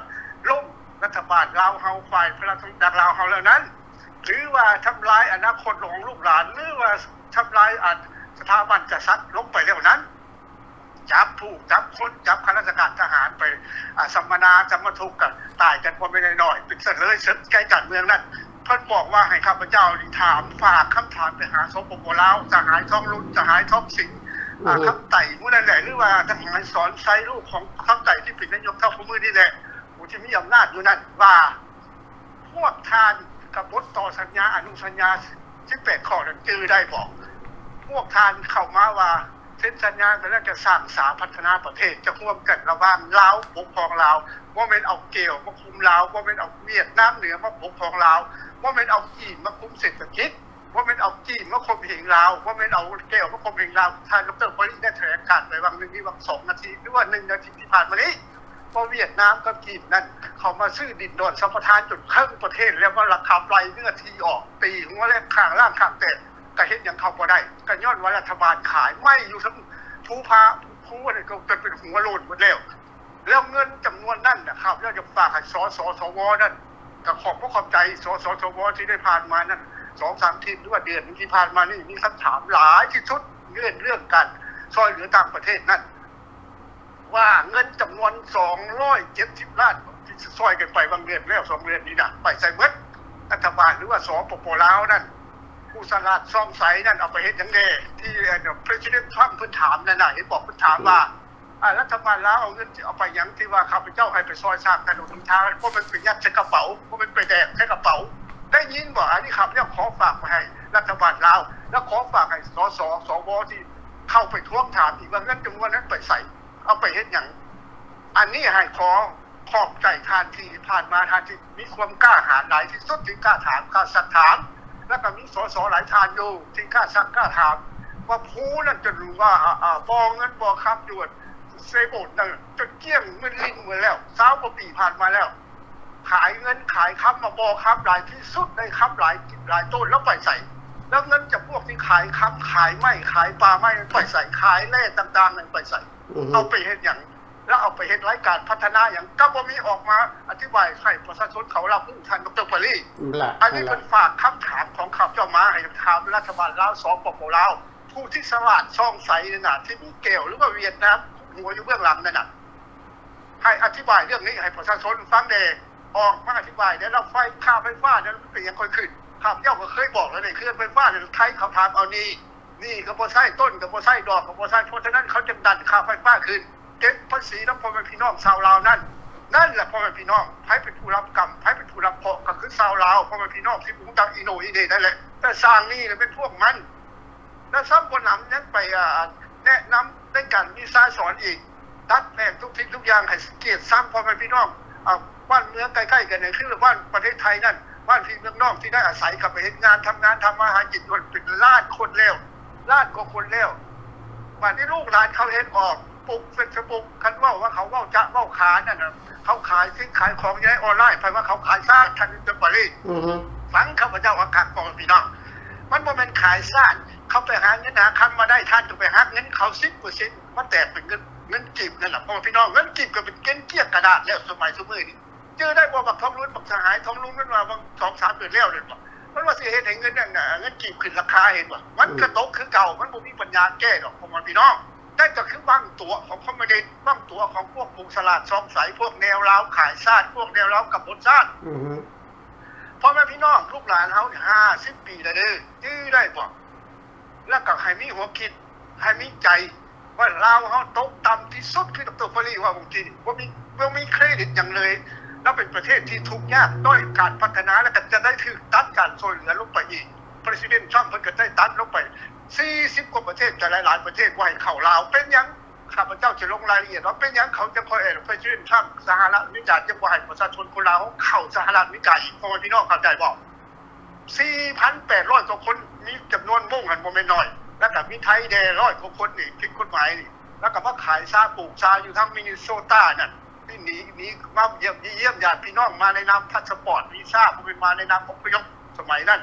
ລົ້ມລັດຖະບານລາວເຮົາ ຝ່າຍພະລາຊະອານາຈັກລາວເຮົາແລ້ວນັ້ນ ຫຼືວ່າທຳລາຍອະນາຄົດຂອງລູກຫຼານ ຫຼືວ່າທຳລາຍ ອາ ສະຖາບັນກະສັດລົງໄປແລ້ວນັ້ນ ຈັບຜູ້ຈັບຄົນ ຈັບຂ້າລາຊະການທະຫານໄປ ອາ ສຳມະນາ ສຳມະທຸກ ກະຕາຍກັນບໍ່ແມ່ນນ້ອຍໆ ເປັນສະເລີຍເສິກໃນການເມືອງນັ້ນ. ເພິ່ນບອກວ່າໃຫ້ຂ້າພະເຈົ້ານີ້ຖາມ ຝາກຄຳຖາມໄປຫາ ສປປ ລາວ ສະຫາຍທອງລຸນ ສະຫາຍທອງສິງ ອາ ຄຳໄຕ ໝູ່ນັ້ນແຫຼະ ຫຼືວ່າສະຫາຍສອນໄຊ ລູກຂອງຄຳໄຕທີ່ເປັນນາຍົກເທົ່າທຸກມື້ນີ້ແຫຼະ ຜູ້ທີ່ມີອຳນາດຢູ່ນັ້ນວ່າ ພວກທ່ານກະບົດຕໍ່ສັນຍາ ອະນຸສັນຍາສິບແປດຂໍ້ນັ້ນຈື່ໄດ້ບໍ່? ພວກທ່ານເຂົ້າມາວ່າເຊັນສັນຍາກັນແລ້ວຈະສ້າງສາພັດທະນາປະເທດ ຈະຮ່ວມກັນລະຫວ່າງລາວປົກຄອງລາວ ບໍ່ແມ່ນເອົາແກວມາຄຸມລາວ ບໍ່ແມ່ນເອົາຫວຽດນາມເໜືອມາປົກຄອງລາວ ບໍ່ແມ່ນເອົາຈີນມາຄຸມເສດຖະກິດ ບໍ່ແມ່ນເອົາຈີນມາຂົ່ມເຫງລາວ ບໍ່ແມ່ນເອົາແກວມາຂົ່ມເຫງລາວ. ທ່ານ ດຣ ປະລິດ ໄດ້ຖະແຫຼງການໄປຫວ່າງໜຶ່ງນີ້ ຫວ່າງສອງນາທີ ຫຼືວ່າໜຶ່ງນາທີທີ່ຜ່ານມານີ້ ວ່າຫວຽດນາມກັບຈີນນັ້ນ ເຂົາມາຊື້ດິນດອນສຳປະທານຈົນເຄິ່ງປະເທດ ແລ້ວວ່າລັກຂາໄລ່ເນື້ອທີ່ອອກ ຕີຫົວແຫຼກຂ້າງລ້າງຂ້າງແຕກ ກະເຮັດຫຍັງເຂົາບໍ່ໄດ້ ກະຍ້ອນວ່າລັດຖະບານຂາຍໄມ້ຢູ່ເທິງພູຜາ ພູອັນນັ້ນກະຈົນເປັນຫົວໂລ້ນໝົດແລ້ວ. ແລ້ວເງິນຈຳນວນນັ້ນນະ ຂ້າພະເຈົ້າຢາກຝາກໃຫ້ ສສ ສວ ນັ້ນ ກະຂອບພະຂອບໃຈ ສສ ສວ ທີ່ໄດ້ຜ່ານມານັ້ນ ສອງສາມທິດ ຫຼືວ່າເດືອນທີ່ຜ່ານມານີ້ ມີຄຳຖາມຫຼາຍທີ່ສຸດ ເລື່ອງ ເລື່ອງການຊ່ອຍເຫຼືອຕ່າງປະເທດນັ້ນ ວ່າເງິນຈຳນວນສອງຮ້ອຍເຈັດສິບລ້ານ ທີ່ຊ່ອຍກັນໄປຫວ່າງເດືອນແລ້ວ ສອງເດືອນນີ້ນະ ໄປໃສໝົດ? ລັດຖະບານ ຫຼືວ່າ ສປປ ລາວນັ້ນ ຜູ້ສະຫຼາດສ່ອງໃສນັ້ນ ເອົາໄປເຮັດຫຍັງແດ່? ທີ່ ເອີ ປະທານາທິບໍດີ ທຣຳ ເພິ່ນຖາມນັ້ນນະ ເຫັນບອກ ເພິ່ນຖາມວ່າ ອາ ລັດຖະບານລາວເອົາເງິນຊິເອົາໄປຫຍັງ ທີ່ວ່າຂ້າພະເຈົ້າໃຫ້ໄປຊ່ອຍສ້າງຖະໜົນຫົນທາງ ບໍ່ແມ່ນໄປຍັດໃສ່ກະເປົາ ບໍ່ແມ່ນໄປແບກໃສ່ກະເປົາ ໄດ້ຍິນບໍ່? ອັນນີ້ຂ້າພະເຈົ້າຂໍຝາກໄວ້ໃຫ້ລັດຖະບານລາວ ແລະ ຂໍຝາກໃຫ້ ສສ ສວ ທີ່ເຂົ້າໄປທວງຖາມອີກວ່າເງິນຈຳນວນນັ້ນໄປໃສ ເອົາໄປເຮັດຫຍັງ? ອັນນີ້ໃຫ້ຂໍຂອບໃຈທ່ານທີ່ຜ່ານມາ ທ່ານທີ່ມີຄວາມກ້າຫານຫຼາຍທີ່ສຸດ ທີ່ກ້າຖາມ ກ້າຊັກຖາມ ແລ້ວກໍມີ ສສ ຫຼາຍທ່ານຢູ່ທີ່ກ້າຊັກກ້າຖາມ ວ່າພູນັ້ນຈົນວ່າ ອາ ບໍ່ເງິນບໍ່ຄຳຢູ່ເຊໂບດນັ້ນ ຈົນກ້ຽງເໝືອນລິງໝົດແລ້ວ ຊາວກວ່າປີຜ່ານມາແລ້ວ ຂາຍເງິນຂາຍຄຳມາບໍ່ຄຳຫຼາຍທີ່ສຸດ ໄດ້ຄຳຫຼາຍ ຫຼາຍໂຕນ ແລ້ວໄປໃສ? ແລ້ວເງິນຈຳພວກທີ່ຂາຍຄຳ ຂາຍໄມ້ ຂາຍປ່າໄມ້ ໄປໃສ? ຂາຍແຮ່ຕ່າງໆນັ້ນໄປໃສ? ເອົາໄປເຮັດຫຍັງ? ແລ້ວເອົາໄປເຮັດລາຍການພັດທະນາຫຍັງ? ກໍບໍ່ມີອອກມາອະທິບາຍໃຫ້ປະຊາຊົນເຂົາຮັບຮູ້ ທ່ານ ດຣ ປາລີ. ອັນນີ້ເພິ່ນຝາກຄຳຖາມຂອງຂ້າພະເຈົ້າມາໃຫ້ຖາມລັດຖະບານລາວ ສປປ ລາວ ຜູ້ທີ່ສະຫຼາດສ່ອງໃສນັ້ນນະ ທີ່ມີແກວ ຫຼືວ່າຫວຽດນາມຄຸມຫົວຢູ່ເບື້ອງຫຼັງນັ້ນນະ ໃຫ້ອະທິບາຍເລື່ອງນີ້ໃຫ້ປະຊາຊົນຟັງແດ່ ອອກມາອະທິບາຍແດ່ ແລ້ວໄຟ ຄ່າໄຟຟ້ານັ້ນເປັນຫຍັງຄ່ອຍຂຶ້ນ? ຂ້າພະເຈົ້າກໍເຄີຍບອກແລ້ວເດ້ ເຂື່ອນໄຟຟ້ານີ້ ໄທເຂົາຖາມເອົາໜີ້ ໜີ້ກໍບໍ່ໃຊ້ ຕົ້ນກໍບໍ່ໃຊ້ ດອກກໍບໍ່ໃຊ້ ເພາະສະນັ້ນເຂົາຈຶ່ງດັນຄ່າໄຟຟ້າຂຶ້ນ ເກັບພາສີນຳພໍ່ແມ່ພີ່ນ້ອງຊາວລາວນັ້ນ. ນັ້ນແຫຼະພໍ່ແມ່ພີ່ນ້ອງ ໃຜເປັນຜູ້ຮັບກຳ ໃຜເປັນຜູ້ຮັບເຄາະ ກໍຄືຊາວລາວ ພໍ່ແມ່ພີ່ນ້ອງທີ່ບໍ່ຮູ້ຈັກອີໂໜອີເໜນັ້ນແຫຼະ ແຕ່ສ້າງໜີ້ນະເປັນພວກມັນ. ແລະຊ້ຳບໍ່ໜຳຍັງໄປ ອາ ແນະນຳໃນການວິຊາສອນອີກ ດັດແປງທຸກສິ່ງທຸກຢ່າງໃຫ້ກຽດຊັງພໍ່ແມ່ພີ່ນ້ອງ ອາ ບ້ານເມືອງໃກ້ໆກັນນີ້ ຄືບ້ານປະເທດໄທນັ້ນ ບ້ານພີ່ເມືອງນ້ອງທີ່ໄດ້ອາໄສເຂົ້າໄປເຮັດງານ ທຳງານ ທຳມາຫາກິນຢູ່ຫັ້ນເປັນລ້ານຄົນແລ້ວ ລ້ານກວ່າຄົນແລ້ວ. ບາດນີ້ລູກຫຼານເຂົາເຮັດອອກ ປຸກເຟສບຸກ ຄັນເວົ້າວ່າເຂົາເວົ້າຈະເວົ້າຂານນັ້ນນະ ເຂົາຂາຍສິ່ງຂາຍຂອງຢູ່ໃນອອນລາຍ ໃຜວ່າເຂົາຂາຍຊາດ ທ່ານ ດຣ ປາລີ ຟັງຂ້າພະເຈົ້າຄັກໆ ພໍ່ແມ່ພີ່ນ້ອງ ມັນບໍ່ແມ່ນຂາຍຊາດ ເຂົາໄປຫາເງິນຫາຄຳມາໄດ້ ທ່ານກໍໄປຫັກເງິນເຂົາສິບເປີເຊັນ ມາແຕກເປັນເງິນ ເງິນກີບນັ້ນລະ ພໍ່ແມ່ພີ່ນ້ອງ ເງິນກີບກໍເປັນເງິນກ້ຽງກະດາດແລ້ວ ສະໄໝຊຸມື້ນີ້ ຈື່ໄດ້ບໍ່? ບັກທອງລຸນ ບັກສະຫາຍທອງລຸນ ມັນວ່າຫວ່າງສອງສາມເດືອນແລ້ວນັ້ນບໍ່ ມັນວ່າຊິເຮັດໃຫ້ເງິນນັ້ນນະ ເງິນກີບຂຶ້ນລາຄາ ເຫັນບໍ່? ມັນ ອືມ ກະຕົກຄືເກົ່າ ມັນບໍ່ມີປັນຍາແກ້ດອກ ພໍ່ແມ່ພີ່ນ້ອງ. ແຕ່ກະຄືບາງຕົວຂອງຄອມມູນິດ ບາງຕົວຂອງພວກຜູ້ສະຫຼາດສ່ອງໃສ ພວກແນວລາວຂາຍຊາດ ພວກແນວລາວກະບົດຊາດ. ອືຮຶ ພໍ່ແມ່ພີ່ນ້ອງ ລູກຫຼານເຮົານີ້ຫ້າສິບປີແລ້ວເດີ ຈື່ໄດ້ບໍ່? ແລ້ວກໍໃຫ້ມີຫົວຄິດ ໃຫ້ມີໃຈ ວ່າລາວເຮົາຕົກຕ່ຳທີ່ສຸດ ຄື ດຣ. ຟຣາລີ ເວົ້າເມື່ອກີ້ນີ້ ບໍ່ມີ ບໍ່ມີເຄຣດິດຫຍັງເລີຍ. ລາວເປັນປະເທດທີ່ທຸກຍາກ ດ້ອຍການພັດທະນາ ແລ້ວກໍຈະໄດ້ຖືກຕັດການຊ່ວຍເຫຼືອລົງໄປອີກ. ປະທານາທິບໍດີ ທຣຳ ເພິ່ນກໍໄດ້ຕັດລົງໄປສີ່ສິບກວ່າປະເທດ ແຕ່ຫຼາຍໆປະເທດບໍ່ໃຫ້ເຂົ້າລາວ. ເປັນຫຍັງ? ຂ້າພະເຈົ້າຈະລົງລາຍລະອຽດວ່າເປັນຫຍັງເຂົາຈັ່ງຄ່ອຍໃຫ້ປະທານາທິບໍດີ ທຣຳ ສະຫະລັດອາເມລິກາ ຈັ່ງບໍ່ໃຫ້ປະຊາຊົນຄົນລາວເຂົ້າສະຫະລັດອາເມລິກາອີກ. ພໍ່ແມ່ພີ່ນ້ອງເຂົ້າໃຈບໍ່? ສີ່ພັນແປດຮ້ອຍກວ່າຄົນ ມີຈຳນວນມົ້ງຫັ້ນບໍ່ແມ່ນໜ້ອຍ ແລ້ວກໍມີໄທແດ່ຮ້ອຍກວ່າຄົນນີ້ຜິດກົດໝາຍນີ້ ແລ້ວກໍມາຂາຍຊາປູກຊາຢູ່ທາງມິນນິໂຊຕານັ້ນ ທີ່ໜີ ໜີມາຢ້ຽມ ຢ້ຽມຍາດພີ່ນ້ອງ ມາໃນນາມພາສປອດ ວີຊາ ບໍ່ແມ່ນມາໃນນາມອົບພະຍົບສະໄໝນັ້ນ.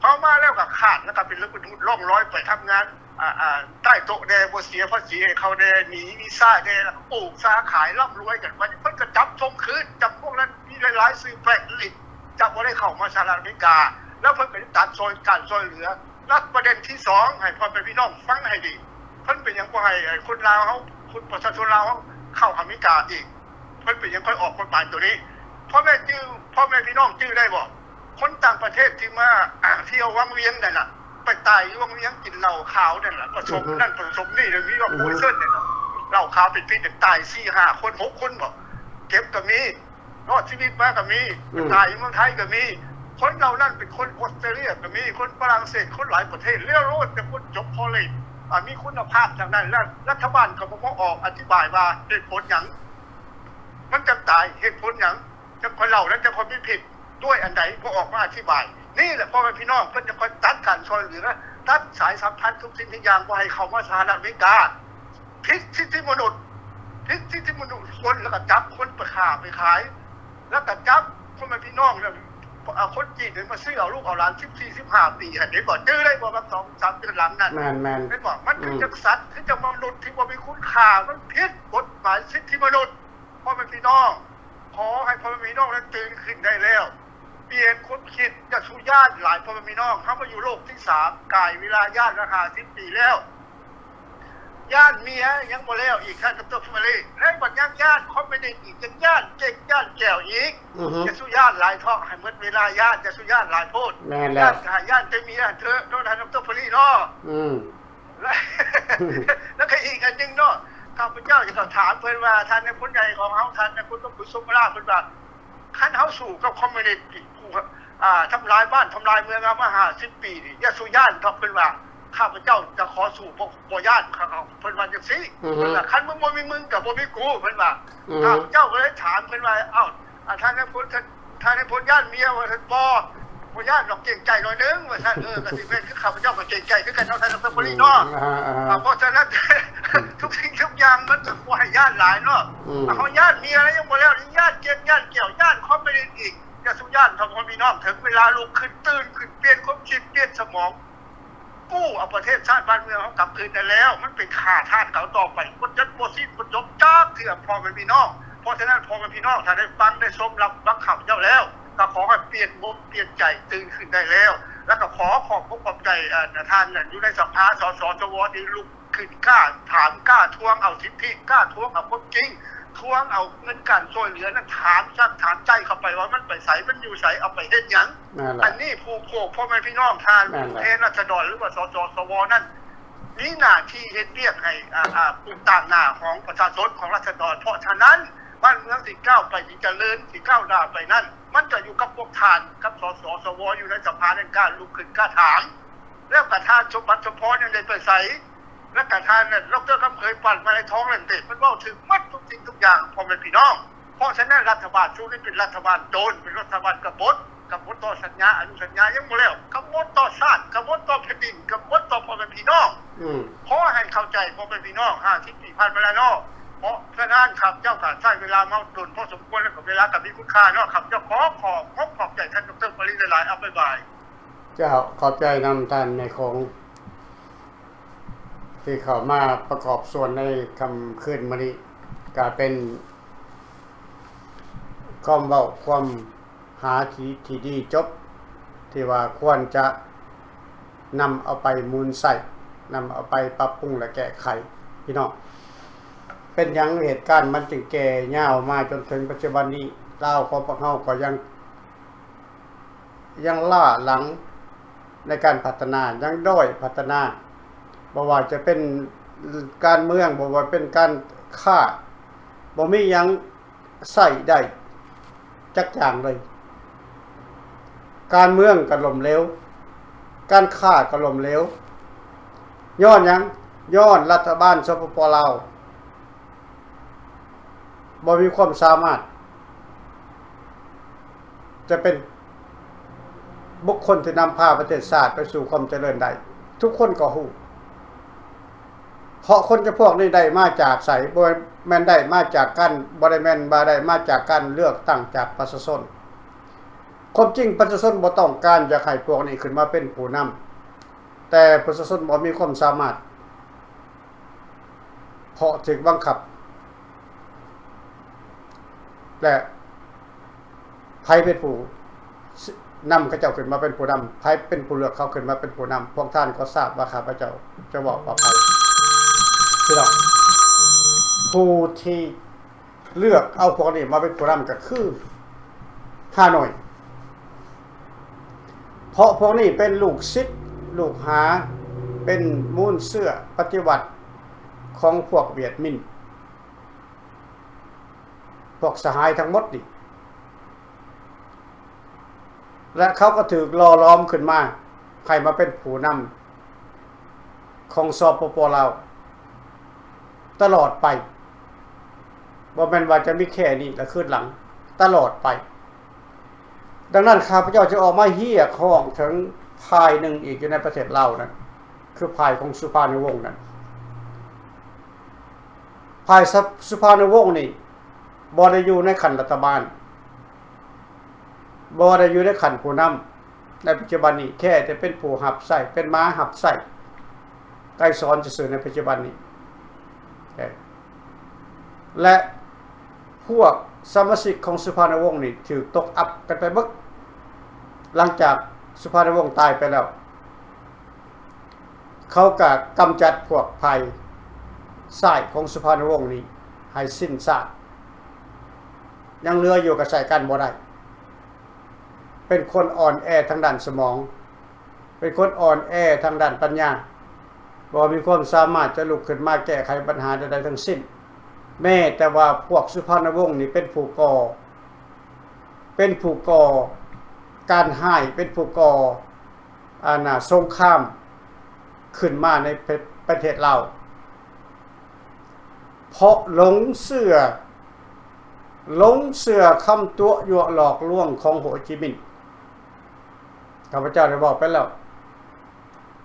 ເຮົາມາແລ້ວກໍຂາດ ແລ້ວກໍເປັນເລື່ອງເປັນຮຸດລ່ອງລອຍໄປທຳງານ ອ່າ ອ່າ ໃຕ້ໂຕະແດ່ ບໍ່ເສຍພາສີໃຫ້ເຂົາແດ່ ໜີວີຊາແດ່ ແລ້ວກໍປູກຊາຂາຍ ລ່ຳລວຍກັນ. ບັດນີ້ເພິ່ນກໍຈັບສົ່ງຄືນ ຈັບພວກນັ້ນ ມີຫຼາຍໆຊື່ແປກລິດ ຈະບໍ່ໄດ້ເຂົ້າມາສະຫະລັດອາເມລິກາ ແລ້ວເພິ່ນກໍໄດ້ຕັດຊ່ອຍ ການຊ່ອຍເຫຼືອ. ແລ້ວປະເດັນທີສອງ ໃຫ້ພໍ່ແມ່ພີ່ນ້ອງຟັງໃຫ້ດີ ເພິ່ນເປັນຫຍັງບໍ່ໃຫ້ ໃຫ້ຄົນລາວເຮົາ ຄົນ ປະຊາຊົນລາວເຮົາເຂົ້າອາເມລິກາອີກ? ເພິ່ນເປັນຫຍັງຄ່ອຍອອກກົດໝາຍໂຕນີ້? ພໍ່ແມ່ຈື່ ພໍ່ແມ່ພີ່ນ້ອງຈື່ໄດ້ບໍ່? ຄົນຕ່າງປະເທດທີ່ມາ ອ່າ ທ່ຽວວັງວຽງນັ້ນນະ ໄປຕາຍຢູ່ວັງວຽງ ກິນເຫຼົ້າຂາວນັ້ນນະ ປະສົມ ອືຮຶ ນັ້ນປະສົມນີ້ ແລ້ວມີວ່າ ອືຮຶ ໂພເຊິນນັ້ນນະ ເຫຼົ້າຂາວເປັນພິດ ຕາຍສີ່ຫ້າຄົນ ຫົກຄົນບໍ ເຈັບກໍມີ ລອດຊີວິດມາກໍມີ ອືມ ຕາຍຢູ່ເມືອງໄທກໍມີ. ຄົນເຫຼົ່ານັ້ນເປັນຄົນອອສເຕຣເລຍກໍມີ ຄົນຝຣັ່ງເສດ ຄົນຫຼາຍປະເທດ ແລ້ວລ້ວນແຕ່ຄົນຈົບຄໍເລດ ອ່າ ມີຄຸນນະພາບທັງນັ້ນ. ແລ້ວລັດຖະບານກໍບໍ່ມາອອກອະທິບາຍວ່າເຫດຜົນຫຍັງມັນຈັ່ງຕາຍ ເຫດຜົນຫຍັງ ຈັ່ງຂ້ອຍເລົ່າແລ້ວ ຈັ່ງຂ້ອຍມີຜິດດ້ວຍອັນໃດ ບໍ່ອອກມາອະທິບາຍ. ນີ້ແຫຼະ ພໍ່ແມ່ພີ່ນ້ອງ ເພິ່ນຈະຄ່ອຍຕັດການຊ່ອຍເຫຼືອ ຕັດສາຍສຳພັນທຸກສິ່ງທຸກຢ່າງ ບໍ່ໃຫ້ເຂົ້າມາສະຫະລັດອາເມລິກາ. ຜິດສິດທິມະນຸດ ຜິດສິດທິມະນຸດຄົນ ແລ້ວກໍຈັບຄົນໄປຂ້າໄປຂາຍ ແລ້ວກໍຈັບພໍ່ແມ່ພີ່ນ້ອງ ເອີ ຄົນຈີນມາຊື້ເອົາລູກເອົາຫຼານ ສິບສີ່ ສິບຫ້າປີຫັ້ນ ເຫັນບໍ່? ຈື່ໄດ້ບໍ່? ວ່າສອງສາມເດືອນຫຼັງນັ້ນ ແມ່ນໆ ເຫັນບໍ່? ມັນຄື ອືມ ຈັງສັດ ຄືຈັງມະນຸດທີ່ບໍ່ມີຄຸນຄ່າ ມັນຜິດກົດໝາຍສິດທິມະນຸດ. ພໍ່ແມ່ພີ່ນ້ອງ ຂໍໃຫ້ພໍ່ແມ່ພີ່ນ້ອງນັ້ນຕື່ນຂຶ້ນໄດ້ແລ້ວ ປ່ຽນຄວາມຄິດ ຢ່າສູ່ຢ້ານຫຼາຍ ພໍ່ແມ່ພີ່ນ້ອງ. ເຮົາມາຢູ່ໂລກທີສາມ ກາຍເວລາຢ້ານມາຫ້າສິບປີແລ້ວ ຢ້ານເມຍຍັງບໍ່ແລ້ວອີກ ທ່ານ ດຣ. ຟຣາລີ ແລ້ວບັດຍັງຢ້ານຄອມມູນິດອີກ ຍັງຢ້ານເກັກຢ້ານແກວອີກ. ອືຮຶ ຢ່າສູ່ຢ້ານຫຼາຍເທາະ ໃຫ້ໝົດເວລາຢ້ານ ຢ່າສູ່ຢ້ານຫຼາຍໂພດ. ແມ່ນແລ້ວ ຢ້ານ ຢ້ານແຕ່ເມຍເທີເນາະ ທ່ານ ດຣ. ຟຣາລີ ເນາະ. ອືມ ແລະ ແລ້ວກໍອີກອັນໜຶ່ງເນາະ ຂ້າພະເຈົ້າຈະຕ້ອງຖາມເພິ່ນວ່າ ທ່ານນາຍພົນໃຫຍ່ຂອງເຮົາ ທ່ານນາຍພົນ ສົມບູນ ສົມມະລາ ເພິ່ນວ່າ ຄັນເຮົາສູ້ກັບຄອມມູນິດ ຜູ້ ອ່າ ທຳລາຍບ້ານທຳລາຍເມືອງເຮົາມາຫ້າສິບປີນີ້ ຢ່າສູ່ຢ້ານເຖາະ ເພິ່ນວ່າ. ຂ້າພະເຈົ້າຈະຂໍສູ້ ບໍ່ ບໍ່ຢ້ານ ເຂົາ ເພິ່ນວ່າຈັ່ງຊີ້. ອືຮຶ ເພິ່ນວ່າ ຄັນມຶງບໍ່ມີມຶງກໍບໍ່ມີກູ ເພິ່ນວ່າ. ອືມ ຂ້າພະເຈົ້າກໍເລີຍຖາມເພິ່ນວ່າ ເອົ້າ ອາ ທ່ານນາຍພົນ ທ່ານ ທ່ານນາຍພົນຢ້ານເມຍວ່າຊັ້ນ? ບໍ່ ບໍ່ຢ້ານດອກ ເກງໃຈໜ້ອຍໜຶ່ງວ່າຊັ້ນ. ເອີ ກໍຊິແມ່ນຄືຂ້າພະເຈົ້າກໍເກງໃຈຄືກັນເນາະ ທ່ານ ດຣ. ຟຣາລີ ເນາະ. ອືມ ອ່າ ເພາະສະນັ້ນ ອືມ ທຸກສິ່ງທຸກຢ່າງມັນກໍບໍ່ໃຫ້ຢ້ານຫຼາຍເນາະ. ອືມ ເຮົາຢ້ານເມຍແລ້ວຍັງບໍ່ແລ້ວ ຍັງຢ້ານເກັກຢ້ານແກວ ຢ້ານຄອມມູນິດອີກ. ຢ່າສູ່ຢ້ານເຖາະ ພໍ່ແມ່ພີ່ນ້ອງ ເຖິງເວລາລຸກຂຶ້ນ ຕື່ນຂຶ້ນ ປ່ຽນຄວາມຄິດ ປ່ຽນສະໝອງ ກູ້ເອົາປະເທດຊາດບ້ານເມືອງເຮົາກັບຄືນໄດ້ແລ້ວ. ມັນໄປຂ້າທາດເຂົາຕໍ່ໄປ ບໍ່ຈົບບໍ່ສິ້ນ ບໍ່ຈົບຈັກເທື່ອ ພໍ່ແມ່ພີ່ນ້ອງ. ເພາະສະນັ້ນ ພໍ່ແມ່ພີ່ນ້ອງ ຖ້າໄດ້ຟັງໄດ້ຊົມ ຮັບຟັງຂ້າພະເຈົ້າແລ້ວ ກໍຂໍໃຫ້ປ່ຽນອົກປ່ຽນໃຈ ຕື່ນຂຶ້ນໄດ້ແລ້ວ. ແລ້ວກໍຂໍຂອບອົກຂອບໃຈ ອາ ທ່ານຢູ່ໃນສະພາ ສສ ສວ ທີ່ລຸກຂຶ້ນກ້າຖາມ ກ້າທວງເອົາສິດທິ ກ້າທວງເອົາຄວາມຈິງ ທວງເອົາເງິນການຊ່ວຍເຫຼືອນັ້ນ ຖາມຊັກຖາມໃຈເຂົ້າໄປວ່າມັນໄປໃສ ມັນຢູ່ໃສ ເອົາໄປເຮັດຫຍັງ. ນັ້ນແຫຼະ ອັນນີ້ຜູ້ໂພກພໍ່ແມ່ພີ່ນ້ອງທ່ານ ນັ້ນແຫຼະ ຜູ້ແທນລາຊະດອນ ຫຼືວ່າ ສສ ສວ ນັ້ນ ມີໜ້າທີ່ເຮັດວຽກໃຫ້ ອາ ອາ ຜູ້ຕາງໜ້າຂອງປະຊາຊົນ ຂອງລາຊະດອນ. ເພາະສະນັ້ນ ບ້ານເມືອງຊິກ້າວໄປ ຊິຈະເລີນ ຊິກ້າວໜ້າໄປນັ້ນ ມັນກໍຢູ່ກັບພວກທ່ານ ກັບ ສສ ສວ ຢູ່ໃນສະພານັ້ນ ກ້າລຸກຂຶ້ນກ້າຖາມ. ແລ້ວກໍທ່ານສົມບັດ ສົມພອນ ຍັງໄດ້ໄປໃສ? ແລ້ວກໍທ່ານ ດຣ. ຄຳເຂີຍ ປານມະໄລທອງ ນັ້ນເດ ເພິ່ນເວົ້າຖືກໝົດທຸກສິ່ງທຸກຢ່າງ ພໍ່ແມ່ພີ່ນ້ອງ. ເພາະສະນັ້ນ ລັດຖະບານຊຸມນີ້ເປັນລັດຖະບານໂຈນ ເປັນລັດຖະບານກະບົດ ກະບົດຕໍ່ສັນຍາ ອະນຸສັນຍາຍັງບໍ່ແລ້ວ ກະບົດຕໍ່ຊາດ ກະບົດຕໍ່ແຜ່ນດິນ ກະບົດຕໍ່ພໍ່ແມ່ພີ່ນ້ອງ. ອືມ ຂໍໃຫ້ເຂົ້າໃຈພໍ່ແມ່ພີ່ນ້ອງ ຫ້າສິບປີຜ່ານມາແລ້ວເນາະ. ເພາະສະນັ້ນ ຂ້າພະເຈົ້າກໍໃຊ້ເວລາມາດົນພໍສົມຄວນ ແລ້ວກໍເວລາກໍມີຄຸນຄ່າເນາະ. ຂ້າພະເຈົ້າຂໍຂອບອົກຂອບໃຈທ່ານ ດຣ. ປາລີ ຫຼາຍໆ. ເອົາ ບາຍບາຍ. ເຈົ້າ ຂອບໃຈນຳທ່ານນາຍຂົງ ທີ່ເຂົ້າມາປະກອບສ່ວນໃນຄ່ຳຄືນມື້ນີ້ ກະເປັນຄວາມເວົ້າ ຄວາມຫາທີ່ ທີ່ດີຈົບ ທີ່ວ່າຄວນຈະນຳເອົາໄປໝູນໃຊ້, ນຳເອົາໄປປັບປຸງ ແລະ ແກ້ໄຂ. ພີ່ນ້ອງ, ເປັນຫຍັງເຫດການມັນຈຶ່ງແກ່ຍາວມາຈົນເຖິງປັດຈຸບັນນີ້? ລາວຂອງພວກເຮົາກໍຍັງ ຍັງລ້າຫຼັງໃນການພັດທະນາ, ຍັງດ້ອຍພັດທະນາ, ບໍ່ວ່າຈະເປັນການເມືອງ, ບໍ່ວ່າເປັນການຄ້າ, ບໍ່ມີຫຍັງໃຊ້ໄດ້ຈັກຢ່າງເລີຍ. ການເມືອງກໍລົ້ມເຫຼວ, ການຄ້າກໍລົ້ມເຫຼວ. ຍ້ອນຫຍັງ? ຍ້ອນລັດຖະບານ ສປປ ລາວ ບໍ່ມີຄວາມສາມາດຈະເປັນບຸກຄົນທີ່ນຳພາປະເທດຊາດໄປສູ່ຄວາມຈະເລີນໄດ້. ທຸກຄົນກໍຮູ້, ເພາະຄົນຈຳພວກນີ້ໄດ້ມາຈາກໃສ? ບໍ່ແມ່ນໄດ້ມາຈາກການ, ບໍ່ໄດ້ແມ່ນວ່າໄດ້ມາຈາກການເລືອກຕັ້ງຈາກປະຊາຊົນ. ຄວາມຈິງປະຊາຊົນບໍ່ຕ້ອງການຢາກໃຫ້ພວກນີ້ຂຶ້ນມາເປັນຜູ້ນຳ, ແຕ່ປະຊາຊົນບໍ່ມີຄວາມສາມາດ ເພາະຖືກບັງຄັບ ແລະ ໃຜເປັນຜູ້ນຳເຂົາເຈົ້າຂຶ້ນມາເປັນຜູ້ນຳ, ໃຜເປັນຜູ້ເລືອກເຂົາຂຶ້ນມາເປັນຜູ້ນຳ? ພວກທ່ານກໍຊາບວ່າຂ້າພະເຈົ້າຈະເວົ້າວ່າໃຜ. ພີ່ນ້ອງ, ຜູ້ທີ່ ເລືອກເອົາພວກນີ້ມາເປັນຜູ້ນຳກໍຄືຮ່າໂນ້ຍ, ເພາະພວກນີ້ເປັນລູກສິດລູກຫາ, ເປັນມູນເຊື້ອປະຕິວັດຂອງພວກຫວຽດມິນ, ພວກສະຫາຍທັງໝົດນີ້. ແລະ ເຂົາກໍຖືກຫຼໍ່ຫຼອມຂຶ້ນມາໃຫ້ມາເປັນຜູ້ນຳຂອງ ສປປ ລາວ ຕະຫຼອດໄປ, ບໍ່ແມ່ນວ່າຈະມີແຄ່ນີ້ແລະຄືນຫຼັງ, ຕະຫຼອດໄປ. ດັ່ງນັ້ນ ຂ້າພະເຈົ້າຈະອອກມາຮຽກຮ້ອງເຖິງຝ່າຍໜຶ່ງອີກຢູ່ໃນປະເທດລາວນັ້ນ, ຄືຝ່າຍຂອງສຸພານຸວົງນັ້ນ. ຝ່າຍສະ ສຸພານຸວົງນີ້ ບໍ່ໄດ້ຢູ່ໃນຂັ້ນລັດຖະບານ, ບໍ່ໄດ້ຢູ່ໃນຂັ້ນຜູ້ນຳໃນປັດຈຸບັນນີ້, ແຄ່ແຕ່ເປັນຜູ້ຮັບໃຊ້, ເປັນໝາຮັບໃຊ້ໄກສອນຊື່ໆໃນປັດຈຸບັນນີ້. ແລະ ພວກສະມາຊິກຂອງສຸພານຸວົງນີ້ຖືກຕົກອັບກັນໄປເບິດ, ຫຼັງຈາກສຸພານຸວົງຕາຍໄປແລ້ວ. ເຂົາກະກຳຈັດພວກຝ່າຍຊ້າຍຂອງສຸພານຸວົງນີ້ໃຫ້ສິ້ນຊາກ, ຍັງເຫຼືອຢູ່ກໍໃຊ້ການບໍ່ໄດ້, ເປັນຄົນອ່ອນແອທາງດ້ານສະໝອງ, ເປັນຄົນອ່ອນແອທາງດ້ານປັນຍາ, ບໍ່ມີຄວາມສາມາດຈະລຸກຂຶ້ນມາແກ້ໄຂບັນຫາໃດໆທັງສິ້ນ. ແມ້ແຕ່ວ່າພວກສຸພານຸວົງນີ້ເປັນຜູ້ກໍ່, ເປັນຜູ້ກໍ່ການຮ້າຍ, ເປັນຜູ້ກໍ່ ອັນນ່າ ສົງຄາມຂຶ້ນມາໃນປະ ປະເທດລາວ ເພາະຫຼົງເຊື່ອ, ຫຼົງເຊື່ອຄຳຕົວະຍົວະຫຼອກລວງຂອງໂຮຈິມິນ. ຂ້າພະເຈົ້າໄດ້ເວົ້າໄປແລ້ວ,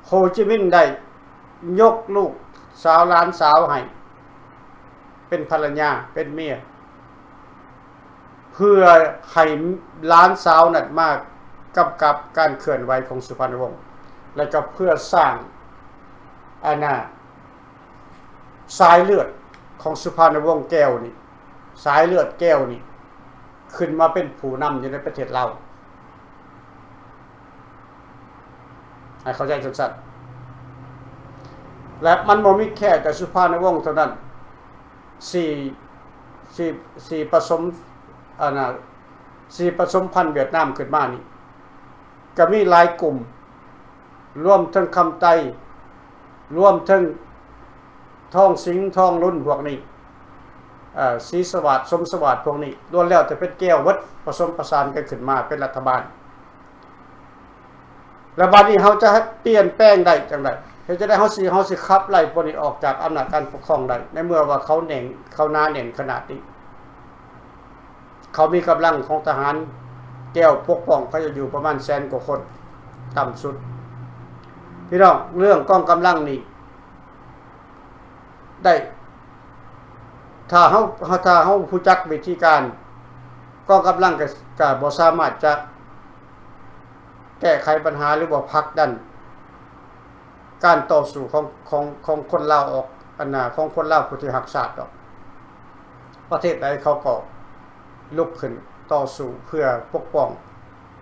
ໂຮຈິມິນໄດ້ຍົກລູກສາວ ຫຼານສາວໃຫ້ເປັນພັນລະຍາ ເປັນເມຍ, ເພື່ອໃຫ້ຫຼານສາວນັ້ນມາກຳກັບການເຄື່ອນໄຫວຂອງສຸພານຸວົງ ແລະ ກໍເພື່ອສ້າງ ອັນນ່າ ສາຍເລືອດຂອງສຸພານຸວົງແກ້ວນີ້, ສາຍເລືອດແກ້ວນີ້ ຂຶ້ນມາເປັນຜູ້ນຳຢູ່ໃນປະເທດລາວ. ໃຫ້ເຂົ້າໃຈຈັ່ງຊັ້ນ. ແລະ ມັນບໍ່ມີແຄ່ແຕ່ສຸພານຸວົງເທົ່ານັ້ນ, ທີ່ ທີ່ ທີ່ປະສົມ ອັນນ່າ ທີ່ປະສົມພັນຫວຽດນາມຂຶ້ນມານີ້ ກໍມີຫຼາຍກຸ່ມ, ລວມເຖິງຄຳໄຕ, ລວມເຖິງທອງສິງ ທອງລຸນ ພວກນີ້, ເອີ ສີສະຫວາດ ສົມສະຫວາດ ພວກນີ້ ລ້ວນແລ້ວແຕ່ເປັນແກ້ວເບິດ, ປະສົມປະສານກັນຂຶ້ນມາເປັນລັດຖະບານ. ແລ້ວບາດນີ້ເຮົາຈະປ່ຽນແປງໄດ້ຈັ່ງໃດ? ເຮັດຈັ່ງໃດເຮົາຊິ ເຮົາຊິຂັບໄລ່ພວກນີ້ອອກຈາກອຳນາດການປົກຄອງໄດ້ ໃນເມື່ອວ່າເຂົາແໜ້ນ ເຂົາໜາແໜ້ນຂະໜາດນີ້? ເຂົາມີກຳລັງຂອງທະຫານແກ້ວປົກປ້ອງເຂົາເຈົ້າຢູ່ປະມານແສນກວ່າຄົນ ຕ່ຳສຸດ. ພີ່ນ້ອງ, ເລື່ອງກອງກຳລັງນີ້ ໄດ້ ຖ້າເຮົາ ເຮົາ ຖ້າເຮົາຮູ້ຈັກວິທີການ, ກອງກຳລັງກໍ ກໍບໍ່ສາມາດຈະແກ້ໄຂບັນຫາ ຫຼືວ່າຜັກດັນການຕໍ່ສູ້ຂອງ ຂອງ ຂອງຄົນລາວອອກ, ອັນນ່າ ຂອງຄົນລາວຜູ້ທີ່ຮັກຊາດດອກ. ປະເທດໃດເຂົາກໍລຸກຂຶ້ນຕໍ່ສູ້ເພື່ອປົກປ້ອງ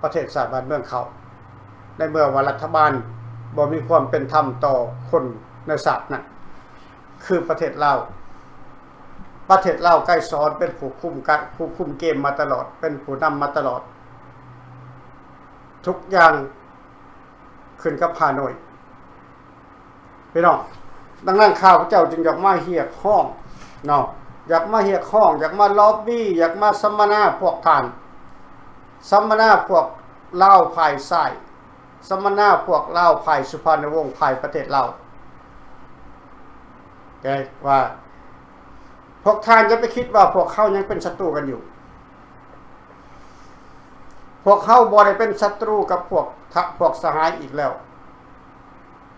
ປະເທດຊາດບ້ານເມືອງເຂົາ. ໃນເມື່ອວ່າລັດຖະບານບໍ່ມີຄວາມເປັນທຳຕໍ່ຄົນໃນຊາດນັ້ນ ຄືປະເທດລາວ. ປະເທດລາວໄກສອນເປັນຜູ້ຄຸມກະ ຜູ້ຄຸມເກມມາຕະຫຼອດ, ເປັນຜູ້ນຳມາຕະຫຼອດ. ທຸກຢ່າງຂຶ້ນກັບຮ່າໂນ້ຍ. ພີ່ນ້ອງ, ດັ່ງນັ້ນຂ້າພະເຈົ້າຈຶ່ງຢາກມາຮຽກຮ້ອງເນາະ, ຢາກມາຮຽກຮ້ອງ, ຢາກມາລັອບບີ້, ຢາກມາສຳມະນາພວກທ່ານ, ສຳມະນາພວກລາວຝ່າຍຊ້າຍ, ສຳມະນາພວກລາວຝ່າຍສຸພານຸວົງ, ຝ່າຍປະເທດລາວ, ແຕ່ວ່າພວກທ່ານຢ່າໄປຄິດວ່າພວກເຮົາຍັງເປັນສັດຕູກັນຢູ່. ພວກເຮົາບໍ່ໄດ້ເປັນສັດຕູກັບພວກ ພວກສະຫາຍອີກແລ້ວ.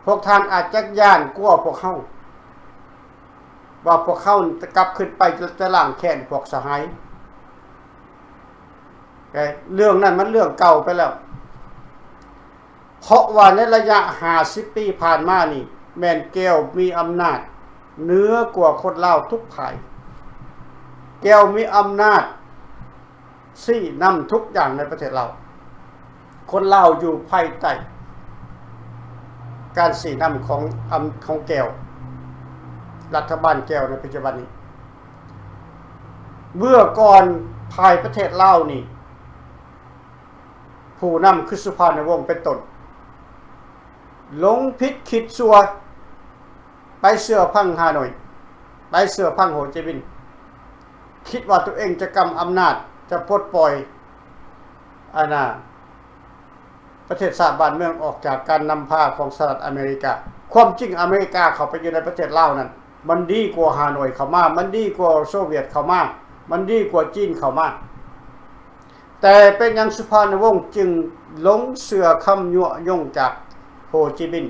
ພວກທ່ານອາດຈະຢ້ານກົວພວກເຮົາ ວ່າພວກເຮົາຈະກັບຄືນໄປ ຈະລ້າງແຄ້ນພວກສະຫາຍ. ແຕ່ເລື່ອງນັ້ນມັນເລື່ອງເກົ່າໄປແລ້ວ. ເພາະວ່າໃນໄລຍະຫ້າສິບປີຜ່ານມານີ້ ແມ່ນແກວມີອຳນາດເໜືອກວ່າຄົນລາວທຸກຝ່າຍ. ແກວມີອຳນາດຊີ້ນຳທຸກຢ່າງໃນປະເທດລາວ. ຄົນລາວຢູ່ພາຍໃຕ້ການຊີ້ນຳຂອງ ອຳ ຂອງແກວ, ລັດຖະບານແກວໃນປັດຈຸບັນນີ້. ເມື່ອກ່ອນພາຍປະເທດລາວນີ້ ຜູ້ນຳຄືສຸພານຸວົງເປັນຕົ້ນ ຫຼົງຜິດຄິດຊົ່ວ ໄປເຊື່ອຟັງຮ່າໂນ້ຍ, ໄປເຊື່ອຟັງໂຮຈິມິນ, ຄິດວ່າຕົວເອງຈະກຳອຳນາດ, ຈະປົດປ່ອຍ ອັນນ່າ ປະເທດຊາດບ້ານເມືອງອອກຈາກການນຳພາຂອງສະຫະລັດອາເມລິກາ. ຄວາມຈິງອາເມລິກາເຂົ້າໄປຢູ່ໃນປະເທດລາວນັ້ນ ມັນດີກວ່າຮ່າໂນ້ຍເຂົ້າມາ, ມັນດີກວ່າໂຊວຽດເຂົ້າມາ, ມັນດີກວ່າຈີນເຂົ້າມາ. ແຕ່ເປັນຫຍັງສຸພານຸວົງຈຶ່ງຫຼົງເຊື່ອຄຳຍົວະຍົງຈາກໂຮຈິມິນ?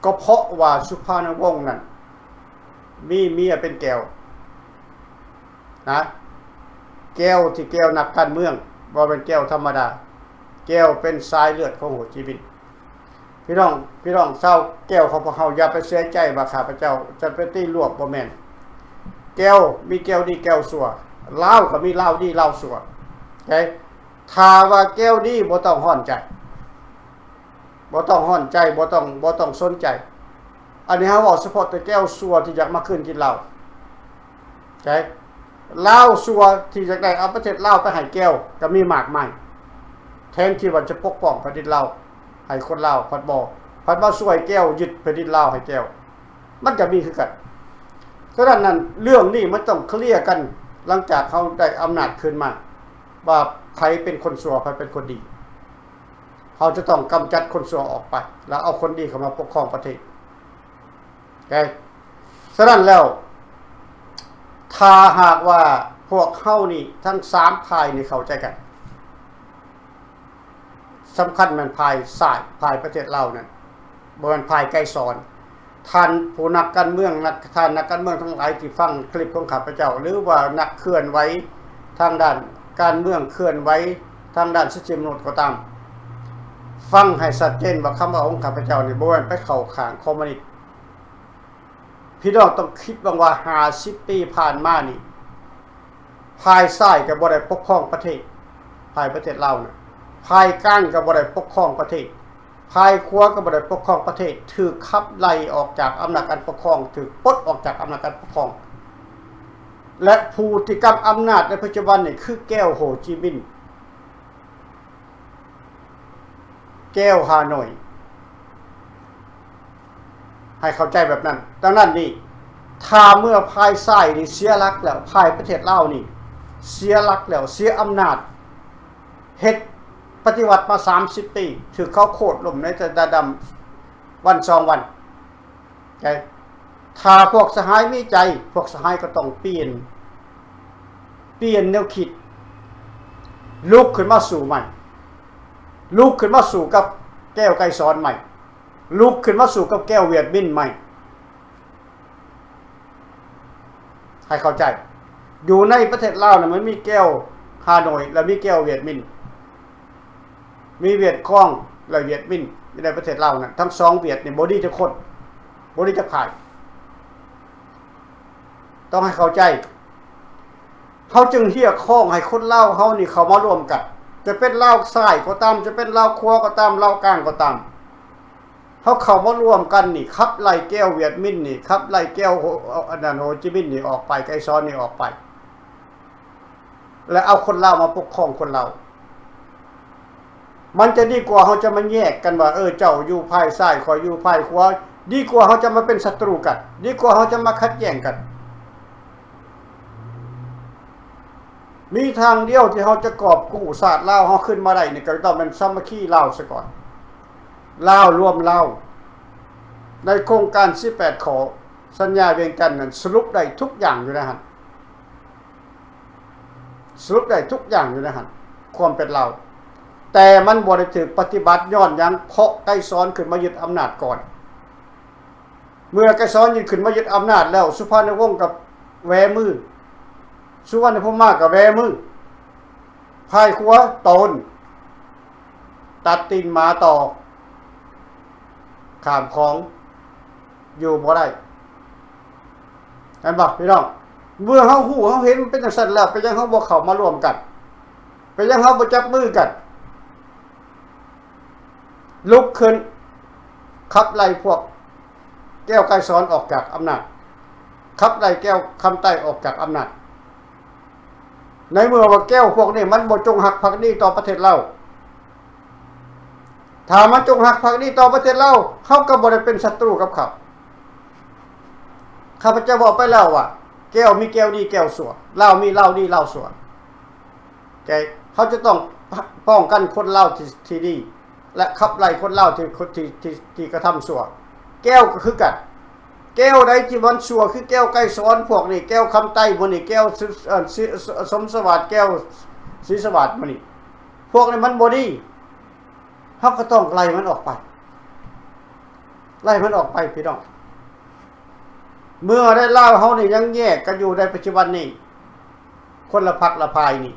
ກໍເພາະວ່າສຸພານຸວົງນັ້ນມີເມຍເປັນແກວນະ, ແກວທີ່ແກວນັກການເມືອງ, ບໍ່ແມ່ນແກວທຳມະດາ, ແກວເປັນສາຍເລືອດຂອງໂຮຈິມິນ. ພີ່ນ້ອງ, ພີ່ນ້ອງຊາວແກວຂອງພວກເຮົາ ຢ່າໄປເສຍໃຈວ່າຂ້າພະເຈົ້າຈະໄປຕີລວບ, ບໍ່ແມ່ນ. ແກວມີແກວດີແກວຊົ່ວ, ລາວກໍມີລາວດີລາວຊົ່ວ. ເອີ ຖ້າວ່າແກວດີ ບໍ່ຕ້ອງຮ້ອນໃຈ, ບໍ່ຕ້ອງຮ້ອນໃຈ, ບໍ່ຕ້ອງ, ບໍ່ຕ້ອງສົນໃຈ. ອັນນີ້ເຮົາເວົ້າສະເພາະແຕ່ແກວຊົ່ວທີ່ຢາກມາຄືນກິນລາວ. ໃຈ ລາວຊົ່ວທີ່ຢາກໄດ້ເອົາປະເທດລາວໄປໃຫ້ແກວກໍມີມາກມາຍ, ແທນທີ່ວ່າຈະປົກປ້ອງແຜ່ນດິນລາວໃຫ້ຄົນລາວ, ພັດບໍ່, ພັດມາຊ່ວຍແກວຍຶດແຜ່ນດິນລາວໃຫ້ແກວ, ມັນກໍມີຄືກັນ. ສະນັ້ນນັ້ນ ເລື່ອງນີ້ມັນຕ້ອງເຄລຍກັນ ຫຼັງຈາກເຮົາໄດ້ອຳນາດຄືນມາ ວ່າໃຜເປັນຄົນຊົ່ວ ໃຜເປັນຄົນດີ. ເຮົາຈະຕ້ອງກຳຈັດຄົນຊົ່ວອອກໄປ ແລ້ວເອົາຄົນດີເຂົ້າມາປົກຄອງປະເທດ. ໂອເຄ ສະນັ້ນແລ້ວ ຖ້າຫາກວ່າພວກເຮົານີ້ທັງສາມຝ່າຍນີ້ເຂົ້າໃຈກັນ, ສຳຄັນແມ່ນຝ່າຍຊ້າຍ, ຝ່າຍປະເທດລາວນັ້ນ, ບໍ່ແມ່ນຝ່າຍໄກສອນ. ທ່ານຜູ້ນັກການເມືອງ, ນັກ, ທ່ານນັກການເມືອງທັງຫຼາຍທີ່ຟັງຄລິບຂອງຂ້າພະເຈົ້າ ຫຼືວ່ານັກເຄື່ອນໄຫວທາງດ້ານການເມືອງ, ເຄື່ອນໄຫວທາງດ້ານສິດທິມະນຸດກໍຕາມ, ຟັງໃຫ້ຊັດເຈນວ່າຄຳເວົ້າຂອງຂ້າພະເຈົ້ານີ້ບໍ່ແມ່ນໄປເຂົ້າຂ້າງຄອມມູນິດ. ພີ່ນ້ອງຕ້ອງຄິດເບິ່ງວ່າຫ້າສິບປີຜ່ານມານີ້ ຝ່າຍຊ້າຍກໍບໍ່ໄດ້ປົກຄອງປະເທດ, ຝ່າຍປະເທດລາວນະ, ຝ່າຍກາງກໍບໍ່ໄດ້ປົກຄອງປະເທດ, ຝ່າຍຂວາກໍບໍ່ໄດ້ປົກຄອງປະເທດ, ຖືກຂັບໄລ່ອອກຈາກອຳນາດການປົກຄອງ, ຖືກປົດອອກຈາກອຳນາດການປົກຄອງ ແລະ ຜູ້ທີ່ກຳອຳນາດໃນປັດຈຸບັນນີ້ຄືແກວໂຮຈິມິນ, ແກວຮ່າໂນ້ຍ, ໃຫ້ເຂົ້າໃຈແບບນັ້ນ. ດັ່ງນັ້ນນີ້ ຖ້າເມື່ອຝ່າຍຊ້າຍນີ້ເສຍຫຼັກແລ້ວ, ຝ່າຍປະເທດລາວນີ້ເສຍຫຼັກແລ້ວ, ເສຍອຳນາດ, ເຮັດປະຕິວັດມາສາມສິບປີ, ຖືກເຂົາໂຄ່ນລົ້ມໃນແຕ່ດຳວັນສອງວັນ. ໃຈ ຖ້າພວກສະຫາຍມີໃຈ, ພວກສະຫາຍກໍຕ້ອງປ່ຽນ, ປ່ຽນແນວຄິດ, ລຸກຂຶ້ນມາສູ້ໃໝ່, ລຸກຂຶ້ນມາສູ້ກັບແກວໄກສອນໃໝ່, ລຸກຂຶ້ນມາສູ້ກັບແກວຫວຽດມິນໃໝ່. ໃຫ້ເຂົ້າໃຈ, ຢູ່ໃນປະເທດລາວນະ ມັນມີແກວຮ່າໂນ້ຍ ແລະ ມີແກວຫວຽດມິນ, ມີຫວຽດຄອງ ແລະ ຫວຽດມິນ ຢູ່ໃນປະເທດລາວນັ້ນ. ທັງສອງຫວຽດນີ້ບໍ່ດີຈັກຄົນ, ບໍ່ດີຈັກຝ່າຍ. ຕ້ອງໃຫ້ເຂົ້າໃຈ. ເຮົາຈຶ່ງຮຽກຮ້ອງໃຫ້ຄົນລາວເຮົານີ້ເຂົ້າມາລວມກັນ, ຈະເປັນລາວຊ້າຍກໍຕາມ, ຈະເປັນລາວຂວາກໍຕາມ, ລາວກາງກໍຕາມ, ເຮົາເຂົ້າມາລວມກັນນີ້ ຂັບໄລ່ແກວຫວຽດມິນນີ້, ຂັບໄລ່ແກວໂຮ ອັນນັ້ນ ໂຮຈິມິນນີ້ອອກໄປ, ໄກສອນນີ້ອອກໄປ ແລະ ເອົາຄົນລາວມາປົກຄອງຄົນລາວ. ມັນຈະດີກວ່າເຮົາຈະມາແຍກກັນວ່າ ເອີ ເຈົ້າຢູ່ຝ່າຍຊ້າຍ, ຂ້ອຍຢູ່ຝ່າຍຂວາ, ດີກວ່າເຮົາຈະມາເປັນສັດຕູກັນ, ດີກວ່າເຮົາຈະມາຂັດແຍ່ງກັນ. ມີທາງດຽວທີ່ເຮົາຈະກອບກູ້ຊາດລາວເຮົາຂຶ້ນມາໄດ້ນີ້ ກໍຕ້ອງແມ່ນສາມັກຄີລາວຊະກ່ອນ. ລາວລວມລາວ ໃນໂຄງການສິບແປດຂໍ້ ສັນຍາວຽງຈັນນັ້ນ ສະຫຼຸບໄດ້ທຸກຢ່າງຢູ່ໃນຫັ້ນ. ສະຫຼຸບໄດ້ທຸກຢ່າງຢູ່ໃນຫັ້ນ ຄວາມເປັນລາວ, ແຕ່ມັນບໍ່ໄດ້ຖືກປະຕິບັດ. ຍ້ອນຫຍັງ? ເພາະໄກສອນຂຶ້ນມາຍຶດອຳນາດກ່ອນ. ເມື່ອໄກສອນຍຶດ ຂຶ້ນມາຍຶດອຳນາດແລ້ວ, ສຸພານຸວົງກໍແຫວມື, ສຸວັນນະພູມາກໍແຫວມື, ຝ່າຍຂວາໂຕນ ຕັດຕີນໝາຕໍ່ ຂ້າມຂອງ ຢູ່ບໍ່ໄດ້. ເຫັນບໍ່ພີ່ນ້ອງ? ເມື່ອເຮົາຮູ້ເຮົາເຫັນມັນເປັນຈັ່ງຊັ້ນແລ້ວ, ເປັນຫຍັງເຮົາບໍ່ເຂົ້າມາຮ່ວມກັນ? ເປັນຫຍັງເຮົາບໍ່ຈັບມືກັນ ລຸກຂຶ້ນຂັບໄລ່ພວກແກ້ວໄກສອນອອກຈາກອຳນາດ, ຂັບໄລ່ແກ້ວຄຳໃຕ້ອອກຈາກອຳນາດ? ໃນເມື່ອວ່າແກ້ວພວກນີ້ມັນບໍ່ຈົງຮັກພັກດີຕໍ່ປະເທດລາວ, ຖ້າມັນຈົງຮັກພັກດີຕໍ່ປະເທດລາວ, ເຮົາກໍບໍ່ໄດ້ເປັນສັດຕູກັບເຂົາ. ຂ້າພະເຈົ້າເວົ້າໄປແລ້ວວ່າ ແກ້ວມີແກ້ວດີແກ້ວຊົ່ວ, ລາວມີລາວດີລາວຊົ່ວ. ແຕ່ເຮົາຈະຕ້ອງປ້ອງກັນຄົນລາວທີ່ ທີ່ດີ ແລະ ຂັບໄລ່ຄົນລາວທີ່ ທີ່ ທີ່ ທີ່ກະທຳຊົ່ວ. ແກ້ວກໍຄືກັນ, ແກ້ວໃດທີ່ມັນຊົ່ວ ຄືແກ້ວໄກສອນພວກນີ້, ແກ້ວຄຳໃຕ້ໝູ່ນີ້, ແກ້ວ ເອີ ສົມສະຫວາດ, ແກ້ວສີສະຫວາດໝູ່ນີ້, ພວກນີ້ມັນບໍ່ດີ. ເຮົາກໍຕ້ອງໄລ່ມັນອອກໄປ, ໄລ່ມັນອອກໄປພີ່ນ້ອງ. ເມື່ອໃດລາວເຮົານີ້ຍັງແຍກກັນຢູ່ໃນປັດຈຸບັນນີ້ ຄົນລະພັກລະພາຍນີ້,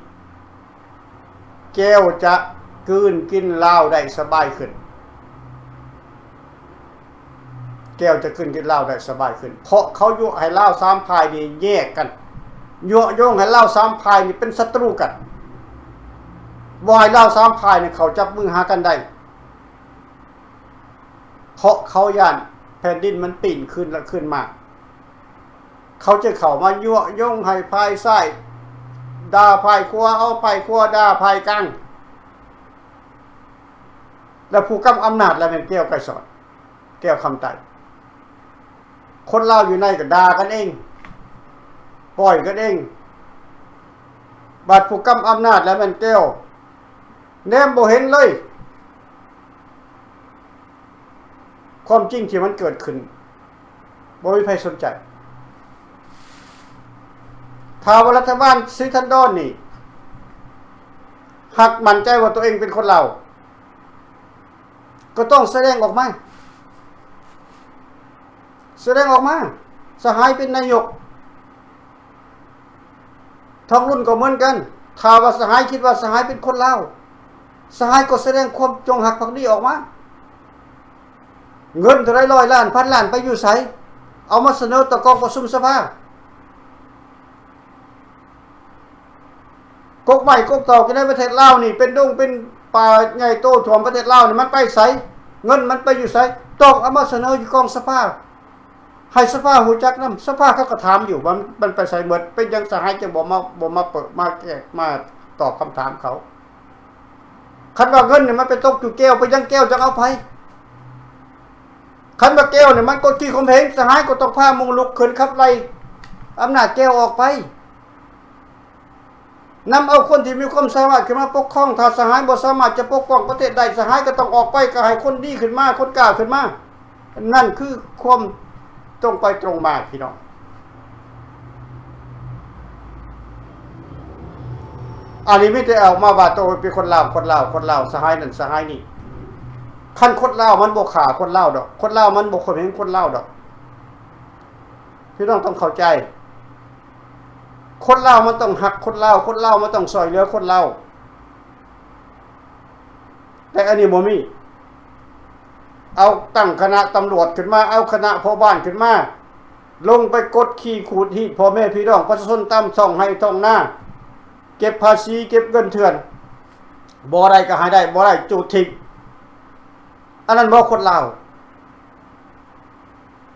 ແກ້ວຈະກືນກິນລາວໄດ້ສະບາຍຂຶ້ນ. ແກ້ວຈະກືນກິນລາວໄດ້ສະບາຍຂຶ້ນ ເພາະເຂົາຍຸໃຫ້ລາວສາມພາຍນີ້ແຍກກັນ, ຍຸຍົງໃຫ້ລາວສາມພາຍນີ້ເປັນສັດຕູກັນ, ບໍ່ໃຫ້ລາວສາມພາຍນີ້ເຂົ້າຈັບມືຫາກັນໄດ້, ເພາະເຂົາຢ້ານແຜ່ນດິນມັນປີ້ນຄືນລະຄືນມາ. ເຂົາຈະເຂົ້າມາຍຸຍົງໃຫ້ພາຍຊ້າຍດ່າພາຍຂວາ, ເອົາພາຍຂວາດ່າພາຍກາງ, ແລະ ຜູ້ກຳອຳນາດລະແມ່ນແກ້ວໄກສອນ, ແກ້ວຄຳໃຕ້. ຄົນລາວຢູ່ໃນກໍດ່າກັນເອງ, ຕ່ອຍກັນເອງ, ບາດຜູ້ກຳອຳນາດລະແມ່ນແກ້ວແນມບໍ່ເຫັນເລີຍ. ຄວາມຈິງທີ່ມັນເກີດຂຶ້ນ ບໍ່ມີໃຜສົນໃຈ. ຖ້າວ່າລັດຖະບານສີທັນດອນນີ້ ຮັກໝັ້ນໃຈວ່າຕົວເອງເປັນຄົນລາວ ກໍຕ້ອງສະແດງອອກມາ, ສະແດງອອກມາ. ສະຫາຍເປັນນາຍົກ, ທອງລຸນກໍເໝືອນກັນ. ຖ້າວ່າສະຫາຍຄິດວ່າສະຫາຍເປັນຄົນລາວ, ສະຫາຍກໍສະແດງຄວາມຈົງຮັກພັກດີອອກມາ. ເງິນເທົ່າໃດ ຮ້ອຍລ້ານ ພັນລ້ານ ໄປຢູ່ໃສ? ເອົາມາສະເໜີຕໍ່ກອງປະຊຸມສະພາ. ກົກໄມ້ກົກຕອກຢູ່ໃນປະເທດລາວນີ້ ເປັນດົງເປັນປ່າໃຫຍ່ໂຕຖ້ວມປະເທດລາວນີ້ ມັນໄປໃສ? ເງິນມັນໄປຢູ່ໃສ? ຕ້ອງເອົາມາສະເໜີຢູ່ກອງສະພາ ໃຫ້ສະພາຮູ້ຈັກນຳ. ສະພາເຂົາກໍຖາມຢູ່ວ່າມັນໄປໃສໝົດ, ເປັນຫຍັງສະຫາຍຈຶ່ງບໍ່ມາ ບໍ່ມາເປີດ ມາແກ້ ມາຕອບຄຳຖາມເຂົາ? ຄັນວ່າເງິນນີ້ມັນໄປຕົກຢູ່ແກ້ວ, ເປັນຫຍັງແກ້ວຈັ່ງເອົາໄປ? ຄັນວ່າແກ້ວນີ້ມັນກົດຂີ່ຂົ່ມເຫງ, ສະຫາຍກໍຕ້ອງພາໝູ່ລຸກຂຶ້ນຂັບໄລ່ອຳນາດແກ້ວອອກໄປ. ນຳເອົາຄົນທີ່ມີຄວາມສາມາດຂຶ້ນມາປົກຄອງ. ຖ້າສະຫາຍບໍ່ສາມາດຈະປົກປ້ອງປະເທດໄດ້, ສະຫາຍກໍຕ້ອງອອກໄປ, ກໍໃຫ້ຄົນດີຂຶ້ນມາ, ຄົນກ້າຂຶ້ນມາ. ນັ້ນຄືຄວາມຕົງໄປຕົງມາ, ພີ່ນ້ອງ. ອັນນີ້ມີແຕ່ເອົາມາວ່າໂຕເປັນຄົນລາວ, ຄົນລາວ, ຄົນລາວ, ສະຫາຍນັ້ນສະຫາຍນີ້. ຄັນຄົນລາວມັນບໍ່ຂ້າຄົນລາວດອກ, ຄົນລາວມັນບໍ່ຂົ່ມເຫງຄົນລາວດອກ. ພີ່ນ້ອງຕ້ອງເຂົ້າໃຈ. ຄົນລາວມັນຕ້ອງຮັກຄົນລາວ, ຄົນລາວມັນຕ້ອງຊ່ອຍເຫຼືອຄົນລາວ. ແຕ່ອັນນີ້ບໍ່ມີ. ເອົາຕັ້ງຄະນະຕຳຫຼວດຂຶ້ນມາ, ເອົາຄະນະພໍ່ບ້ານຂຶ້ນມາ, ລົງໄປກົດຂີ່ຂູດຮີດພໍ່ແມ່ພີ່ນ້ອງປະຊາຊົນຕາມທ້ອງໄຮ່ທ້ອງນາ, ເກັບພາສີ, ເກັບເງິນເຖື່ອນ, ບໍ່ໄດ້ກໍໃຫ້ໄດ້ ບໍ່ໄດ້ຈູດຖິ້ມ. ອັນນັ້ນບໍ່ຄົນລາວ?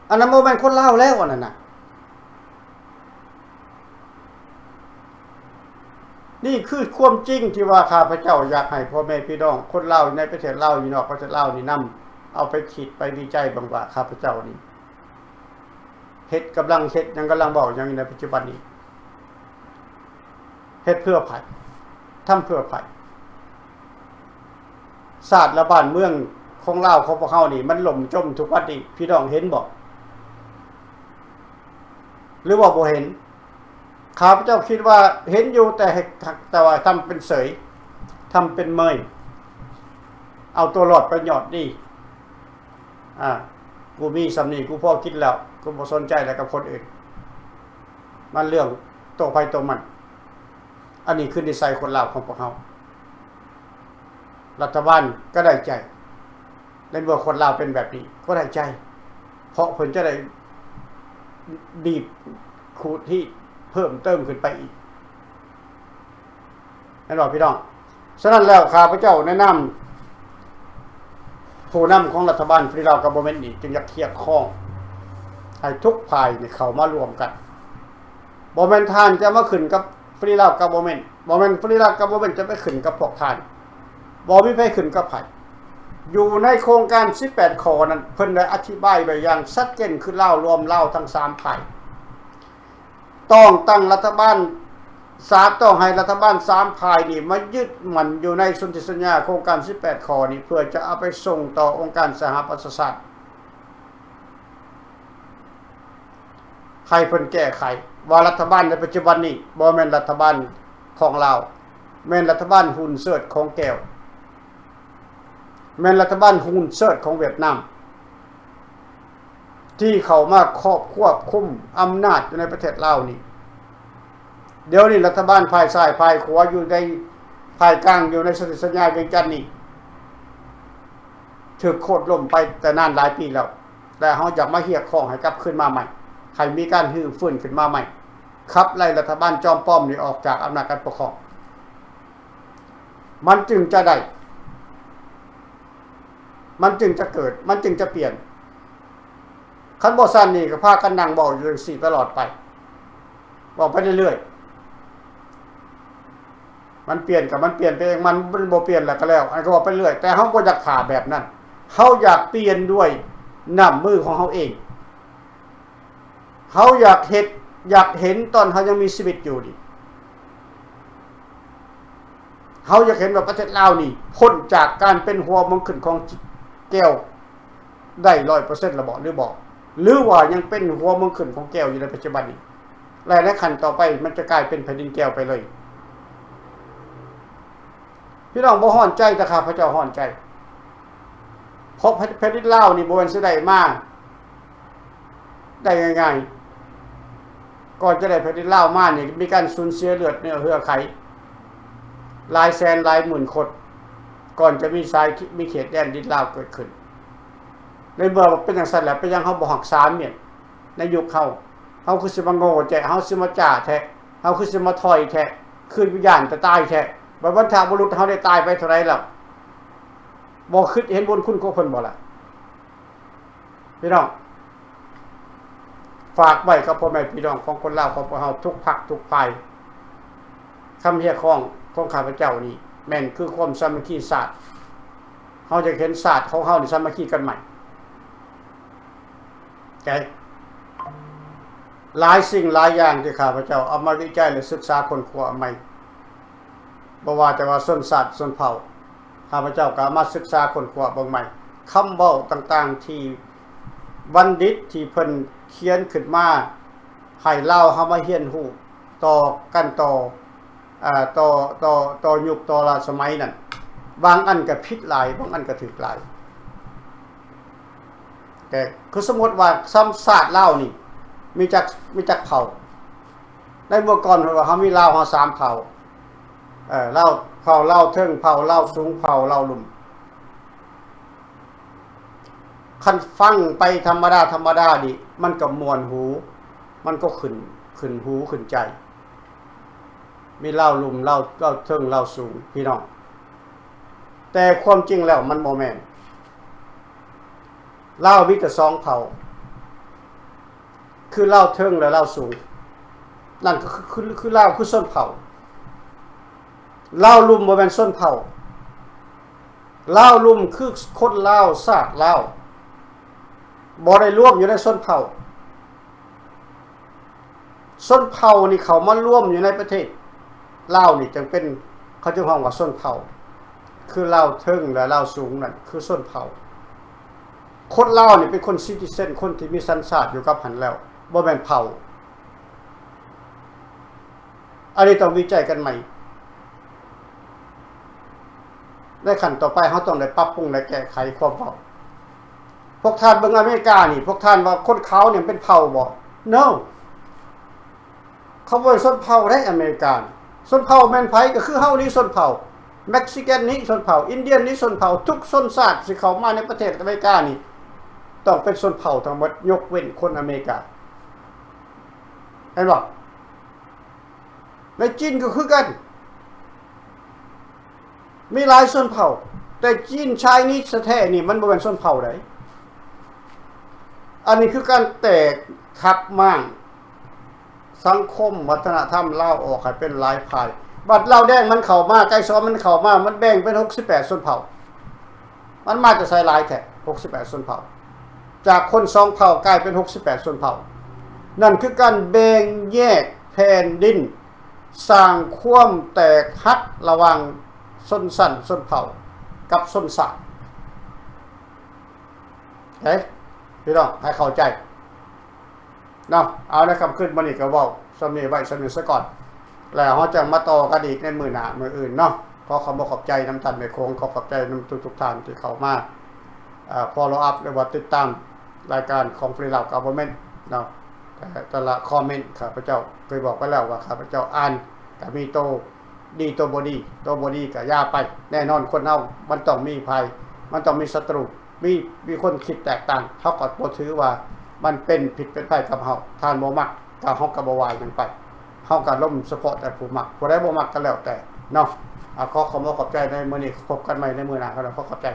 ອັນນັ້ນບໍ່ແມ່ນຄົນລາວແລ້ວ ອັນນັ້ນນະ. ນີ້ຄືຄວາມຈິງທີ່ວ່າຂ້າພະເຈົ້າຢາກໃຫ້ພໍ່ແມ່ພີ່ນ້ອງຄົນລາວໃນປະເທດລາວ ຢູ່ນອກປະເທດລາວນີ້ນຳເອົາໄປຄິດໄປວິໄຈເບິ່ງວ່າ ຂ້າພະເຈົ້ານີ້ເຮັດ ກຳລັງເຮັດຫຍັງ ກຳລັງເວົ້າຫຍັງຢູ່ໃນປັດຈຸບັນນີ້. ເຮັດເພື່ອໃຜ? ທຳເພື່ອໃຜ? ຊາດ ແລະ ບ້ານເມືອງຂອງລາວຂອງພວກເຮົານີ້ ມັນລົ້ມຈົມທຸກວັນນີ້ ພີ່ນ້ອງເຫັນບໍ່ ຫຼືວ່າບໍ່ເຫັນ? ຂ້າພະເຈົ້າຄິດວ່າເຫັນຢູ່ ແຕ່ ແຕ່ວ່າທຳເປັນເສີຍ ທຳເປັນເມີຍ ເອົາຕົວລອດໄປຍອດດີ. ອ່າ ກູມີສ່ຳນີ້ ກູພໍກິນແລ້ວ ກູບໍ່ສົນໃຈແລ້ວກັບຄົນອື່ນ ມັນເລື່ອງໂຕໃຜໂຕມັນ. ອັນນີ້ຄືນິໄສຄົນລາວຂອງພວກເຮົາ. ລັດຖະບານກໍໄດ້ໃຈ ໃນເມື່ອຄົນລາວເປັນແບບນີ້ກໍໄດ້ໃຈ ເພາະເພິ່ນຈະໄດ້ບີບຂູດຮີດເພີ່ມເຕີມຂຶ້ນໄປອີກ. ແມ່ນບໍ່ພີ່ນ້ອງ? ສະນັ້ນແລ້ວ ຂ້າພະເຈົ້າໃນນາມຜູ້ນຳຂອງລັດຖະບານ Free Lao Government ນີ້ ຈຶ່ງຢາກຮຽກຮ້ອງໃຫ້ທຸກຝ່າຍນີ້ເຂົ້າມາລວມກັນ. ບໍ່ແມ່ນທ່ານຈະມາຂຶ້ນກັບ Free Lao Government ບໍ່ແມ່ນ Free Lao Government ຈະໄປຂຶ້ນກັບພວກທ່ານ. ບໍ່ມີໃຜຂຶ້ນກັບໃຜ. ຢູ່ໃນໂຄງການສິບແປດຂໍ້ນັ້ນ ເພິ່ນໄດ້ອະທິບາຍໄວ້ຢ່າງຊັດເຈນ ຄືລາວລວມ ລາວທັງສາມຝ່າຍ. ຕ້ອງຕັ້ງລັດຖະບານ ສາມ ຕ້ອງໃຫ້ລັດຖະບານສາມຝ່າຍນີ້ມາຍຶດໝັ້ນຢູ່ໃນສົນທິສັນຍາໂຄງການສິບແປດຂໍ້ນີ້ ເພື່ອຈະເອົາໄປສົ່ງຕໍ່ອົງການສະຫະປະຊາຊາດ ໃຫ້ເພິ່ນແກ້ໄຂວ່າລັດຖະບານໃນປັດຈຸບັນນີ້ບໍ່ແມ່ນລັດຖະບານຂອງລາວ, ແມ່ນລັດຖະບານຮຸນເຊີດຂອງແກວ, ແມ່ນລັດຖະບານຮຸນເຊີດຂອງຫວຽດນາມ ທີ່ເຂົ້າມາຄອບ ຄວບຄຸມອຳນາດຢູ່ໃນປະເທດລາວນີ້. ດຽວນີ້ລັດຖະບານຝ່າຍຊ້າຍຝ່າຍຂວາຢູ່ໃນ ຝ່າຍກາງຢູ່ໃນສົນທິສັນຍາວຽງຈັນນີ້ ຖືກໂຄ່ນລົ້ມໄປແຕ່ນານຫຼາຍປີແລ້ວ ແລະ ເຮົາຢາກມາຮຽກຮ້ອງໃຫ້ກັບຄືນມາໃໝ່, ໃຫ້ມີການຮື້ຟື້ນຂຶ້ນມາໃໝ່, ຂັບໄລ່ລັດຖະບານຈອມປອມນີ້ອອກຈາກອຳນາດການປົກຄອງ. ມັນຈຶ່ງຈະໄດ້ ມັນຈຶ່ງຈະເກີດ ມັນຈຶ່ງຈະປ່ຽນ. ຄັນບໍ່ຊັ້ນນີ້ກໍພາກັນນັ່ງເວົ້າຢູ່ຈັ່ງຊີ້ຕະຫຼອດໄປ ເວົ້າໄປເລື້ອຍໆ. ມັນປ່ຽນກໍມັນປ່ຽນໄປເອງ, ມັນບໍ່ປ່ຽນແລ້ວກໍແລ້ວ, ອັນກໍເວົ້າໄປເລື້ອຍ. ແຕ່ເຮົາບໍ່ຢາກຖ້າແບບນັ້ນ, ເຮົາຢາກປ່ຽນດ້ວຍນ້ຳມືຂອງເຮົາເອງ. ເຮົາຢາກເຮັດ ຢາກເຫັນຕອນເຮົາຍັງມີຊີວິດຢູ່ນີ້ ເຮົາຢາກເຫັນວ່າປະເທດລາວນີ້ພົ້ນຈາກການເປັນຫົວເມືອງຂຶ້ນຂອງແກວໄດ້ຮ້ອຍເປີເຊັນແລ້ວບໍ ຫຼືບໍ ຫຼືວ່າຍັງເປັນຫົວເມືອງຂຶ້ນຂອງແກວຢູ່ໃນປັດຈຸບັນນີ້ ແລະ ໃນຂັ້ນຕໍ່ໄປມັນຈະກາຍເປັນແຜ່ນດິນແກວໄປເລີຍ. ພີ່ນ້ອງບໍ່ຮ້ອນໃຈ ແຕ່ຂ້າພະເຈົ້າຮ້ອນໃຈ ເພາະແຜ່ນ ແຜ່ນດິນລາວນີ້ບໍ່ແມ່ນຊິໄດ້ມາໄດ້ງ່າຍໆ. ກ່ອນຈະໄດ້ແຜ່ນດິນລາວມານີ້ ມີການສູນເສຍເລືອດເນື້ອເຫື່ອໄຂຫຼາຍແສນຫຼາຍໝື່ນຄົນ ກ່ອນຈະມີສາຍ ມີເຂດແດນດິນລາວເກີດຂຶ້ນ. ໃນເມື່ອເປັນຈັ່ງຊັ້ນແລ້ວ ເປັນຫຍັງເຮົາບໍ່ຮັກສາເມຍນໃນຍຸກເຮົາ? ເຮົາຄືຊິມາໂງ່ແທ້ ເຮົາຊິມາຈ້າແທ້ ເຮົາຄືຊິມາຖອຍແທ້ ຄືຢ້ານແຕ່ຕາຍແທ້. ບັດບັນທະບຸລຸດເຮົາໄດ້ຕາຍໄປເທົ່າໃດແລ້ວ? ບໍ່ຄິດເຫັນບຸນຄຸນຂອງເພິ່ນບໍ່ລະ? ພີ່ນ້ອງ ຝາກໄວ້ກັບພໍ່ແມ່ພີ່ນ້ອງຂອງຄົນລາວຂອງພວກເຮົາທຸກພັກທຸກຝ່າຍ. ຄຳຮຽກຮ້ອງຂອງຂ້າພະເຈົ້ານີ້ແມ່ນຄືຄວາມສາມັກຄີຊາດ. ເຮົາຢາກເຫັນຊາດຂອງເຮົານີ້ສາມັກຄີກັນໃໝ່. ໃຈ ຫຼາຍສິ່ງຫຼາຍຢ່າງທີ່ຂ້າພະເຈົ້າເອົາມາວິໄຈ ແລະ ສຶກສາຄົ້ນຄວ້າໃໝ່ ບໍ່ວ່າແຕ່ວ່າຊົນຊາດຊົນເຜົ່າ ຂ້າພະເຈົ້າກໍເອົາມາສຶກສາຄົ້ນຄວ້າເບິ່ງໃໝ່. ຄຳເວົ້າຕ່າງໆທີ່ບັນດິດທີ່ເພິ່ນຂຽນຂຶ້ນມາ ໃຫ້ລາວເຮົາມາຮຽນຮູ້ຕໍ່ກັນ ຕໍ່ ອ່າ ຕໍ່ ຕໍ່ ຕໍ່ຍຸກຕໍ່ລະສະໄໝນັ້ນ ບາງອັນກໍຜິດຫຼາຍ ບາງອັນກໍຖືກຫຼາຍ. ແຕ່ຄືສົມມຸດວ່າຊາດລາວນີ້ມີຈັກ ມີຈັກເຜົ່າ? ໃນເມື່ອກ່ອນເພິ່ນວ່າເຮົາມີລາວເຮົາສາມເຜົ່າ ເອີ ລາວ ເຜົ່າລາວເທິງ ເຜົ່າລາວສູງ ເຜົ່າລາວລຸ່ມ. ຄັນຟັງໄປທຳມະດາ ທຳມະດານີ້ ມັນກໍມ່ວນຫູ ມັນກໍຂຶ້ນ ຂຶ້ນຫູຂຶ້ນໃຈ. ມີລາວລຸ່ມ ລາວ ລາວເທິງ ລາວສູງ ພີ່ນ້ອງ. ແຕ່ຄວາມຈິງແລ້ວມັນບໍ່ແມ່ນ. ລາວມີແຕ່ສອງເຜົ່າ ຄືລາວເທິງ ແລະ ລາວສູງ. ນັ້ນກໍຄື ຄື ຄືລາວຄືຊົນເຜົ່າ. ລາວລຸ່ມບໍ່ແມ່ນຊົນເຜົ່າ. ລາວລຸ່ມຄືຄົນລາວ ຊາດລາວ ບໍ່ໄດ້ລວມຢູ່ໃນຊົນເຜົ່າ. ຊົນເຜົ່ານີ້ເຂົ້າມາລວມຢູ່ໃນປະເທດລາວນີ້ ຈຶ່ງເປັນ ເຂົາຈຶ່ງຮ້ອງວ່າຊົນເຜົ່າ. ຄືລາວເທິງ ແລະ ລາວສູງນັ້ນຄືຊົນເຜົ່າ. ຄົນລາວນີ້ເປັນຄົນຊິຕິເຊັນ ຄົນທີ່ມີສັນຊາດຢູ່ກັບຫັ້ນແລ້ວ ບໍ່ແມ່ນເຜົ່າ. ອັນນີ້ຕ້ອງວິໄຈກັນໃໝ່. ໃນຂັ້ນຕໍ່ໄປເຮົາຕ້ອງໄດ້ປັບປຸງ ແລະ ແກ້ໄຂຄວາມເວົ້າ. ພວກທ່ານເບິ່ງອາເມລິການີ້ ພວກທ່ານວ່າຄົນຂາວນີ້ເປັນເຜົ່າບໍ່? No. ເຂົາບໍ່ໃຫ້ຊົນເຜົ່າໃດອາເມລິກາ. ຊົນເຜົ່າແມ່ນໃຜ? ກໍຄືເຮົານີ້ຊົນເຜົ່າ. ເມັກຊິກັນນີ້ຊົນເຜົ່າ. ອິນເດຍນນີ້ຊົນເຜົ່າ. ທຸກຊົນຊາດທີ່ເຂົ້າມາໃນປະເທດອາເມລິການີ້ ຕ້ອງເປັນຊົນເຜົ່າທັງໝົດ ຍົກເວັ້ນຄົນອາເມລິກາ. ເຫັນບໍ່? ໃນຈີນກໍຄືກັນ ມີຫຼາຍຊົນເຜົ່າ, ແຕ່ຈີນ Chinese ແທ້ໆນີ້ມັນບໍ່ແມ່ນຊົນເຜົ່າໃດ. ອັນນີ້ຄືການແຕກທັບມ້າງສັງຄົມວັດທະນະທຳລາວອອກໃຫ້ເປັນຫຼາຍຝ່າຍ. ບັດລາວແດງມັນເຂົ້າມາ, ໄກສອນມັນເຂົ້າມາ, ມັນແບ່ງເປັນຫົກສິບແປດຊົນເຜົ່າ. ມັນມາແຕ່ໃສຫຼາຍແທ້ ຫົກສິບແປດຊົນເຜົ່າ? ຈາກຄົນສອງເຜົ່າກາຍເປັນຫົກສິບແປດຊົນເຜົ່າ. ນັ້ນຄືການແບ່ງແຍກແຜ່ນດິນ, ສ້າງຄວາມແຕກຫັກລະຫວ່າງຊົນຊັ້ນຊົນເຜົ່າກັບຊົນຊາດ. ເອີ ພີ່ນ້ອງໃຫ້ເຂົ້າໃຈ. ເນາະ ເອົາ ໃນຄ່ຳຄືນມື້ນີ້ກໍເວົ້າສ່ຳນີ້ໄວ້ສ່ຳນີ້ສາກ່ອນ ແລ້ວເຮົາຈັ່ງມາຕໍ່ກັນອີກໃນມື້ໜ້າມື້ອື່ນເນາະ. ຂໍຂອບອົກຂອບໃຈນຳທ່ານແມ່ໂຂງ, ຂໍຂອບໃຈນຳທຸກໆທ່ານທີ່ເຂົ້າມາ ເອີ follow up ຫຼືວ່າຕິດຕາມລາຍການຂອງ Free Lao Government ເນາະ. ແຕ່ ແຕ່ລະຄອມເມັນ ຂ້າພະເຈົ້າເຄີຍບອກໄປແລ້ວວ່າ ຂ້າພະເຈົ້າອ່ານກໍມີໂຕ ດີ ໂຕບໍ່ດີ, ໂຕບໍ່ດີກໍຢ່າໄປ. ແນ່ນອນຄົນເຮົາມັນຕ້ອງມີໄພ, ມັນຕ້ອງມີສັດຕູ, ມີ ມີຄົນຄິດແຕກຕ່າງ, ເຮົາກໍບໍ່ຖືວ່າມັນເປັນພິດເປັນໄພກັບເຮົາ. ທ່ານບໍ່ມັກກໍ ເຮົາກໍບໍ່ວ່າຫຍັງໄປ, ເຮົາກໍລົມສະເພາະແຕ່ຜູ້ມັກ, ຜູ້ໃດບໍ່ມັກກໍແລ້ວແຕ່ເນາະ. ອາ ຂໍຂອບອົກຂອບໃຈໃນມື້ນີ້, ພົບກັນໃໝ່ໃນມື້ໜ້າ, ຂໍຂອບໃຈ.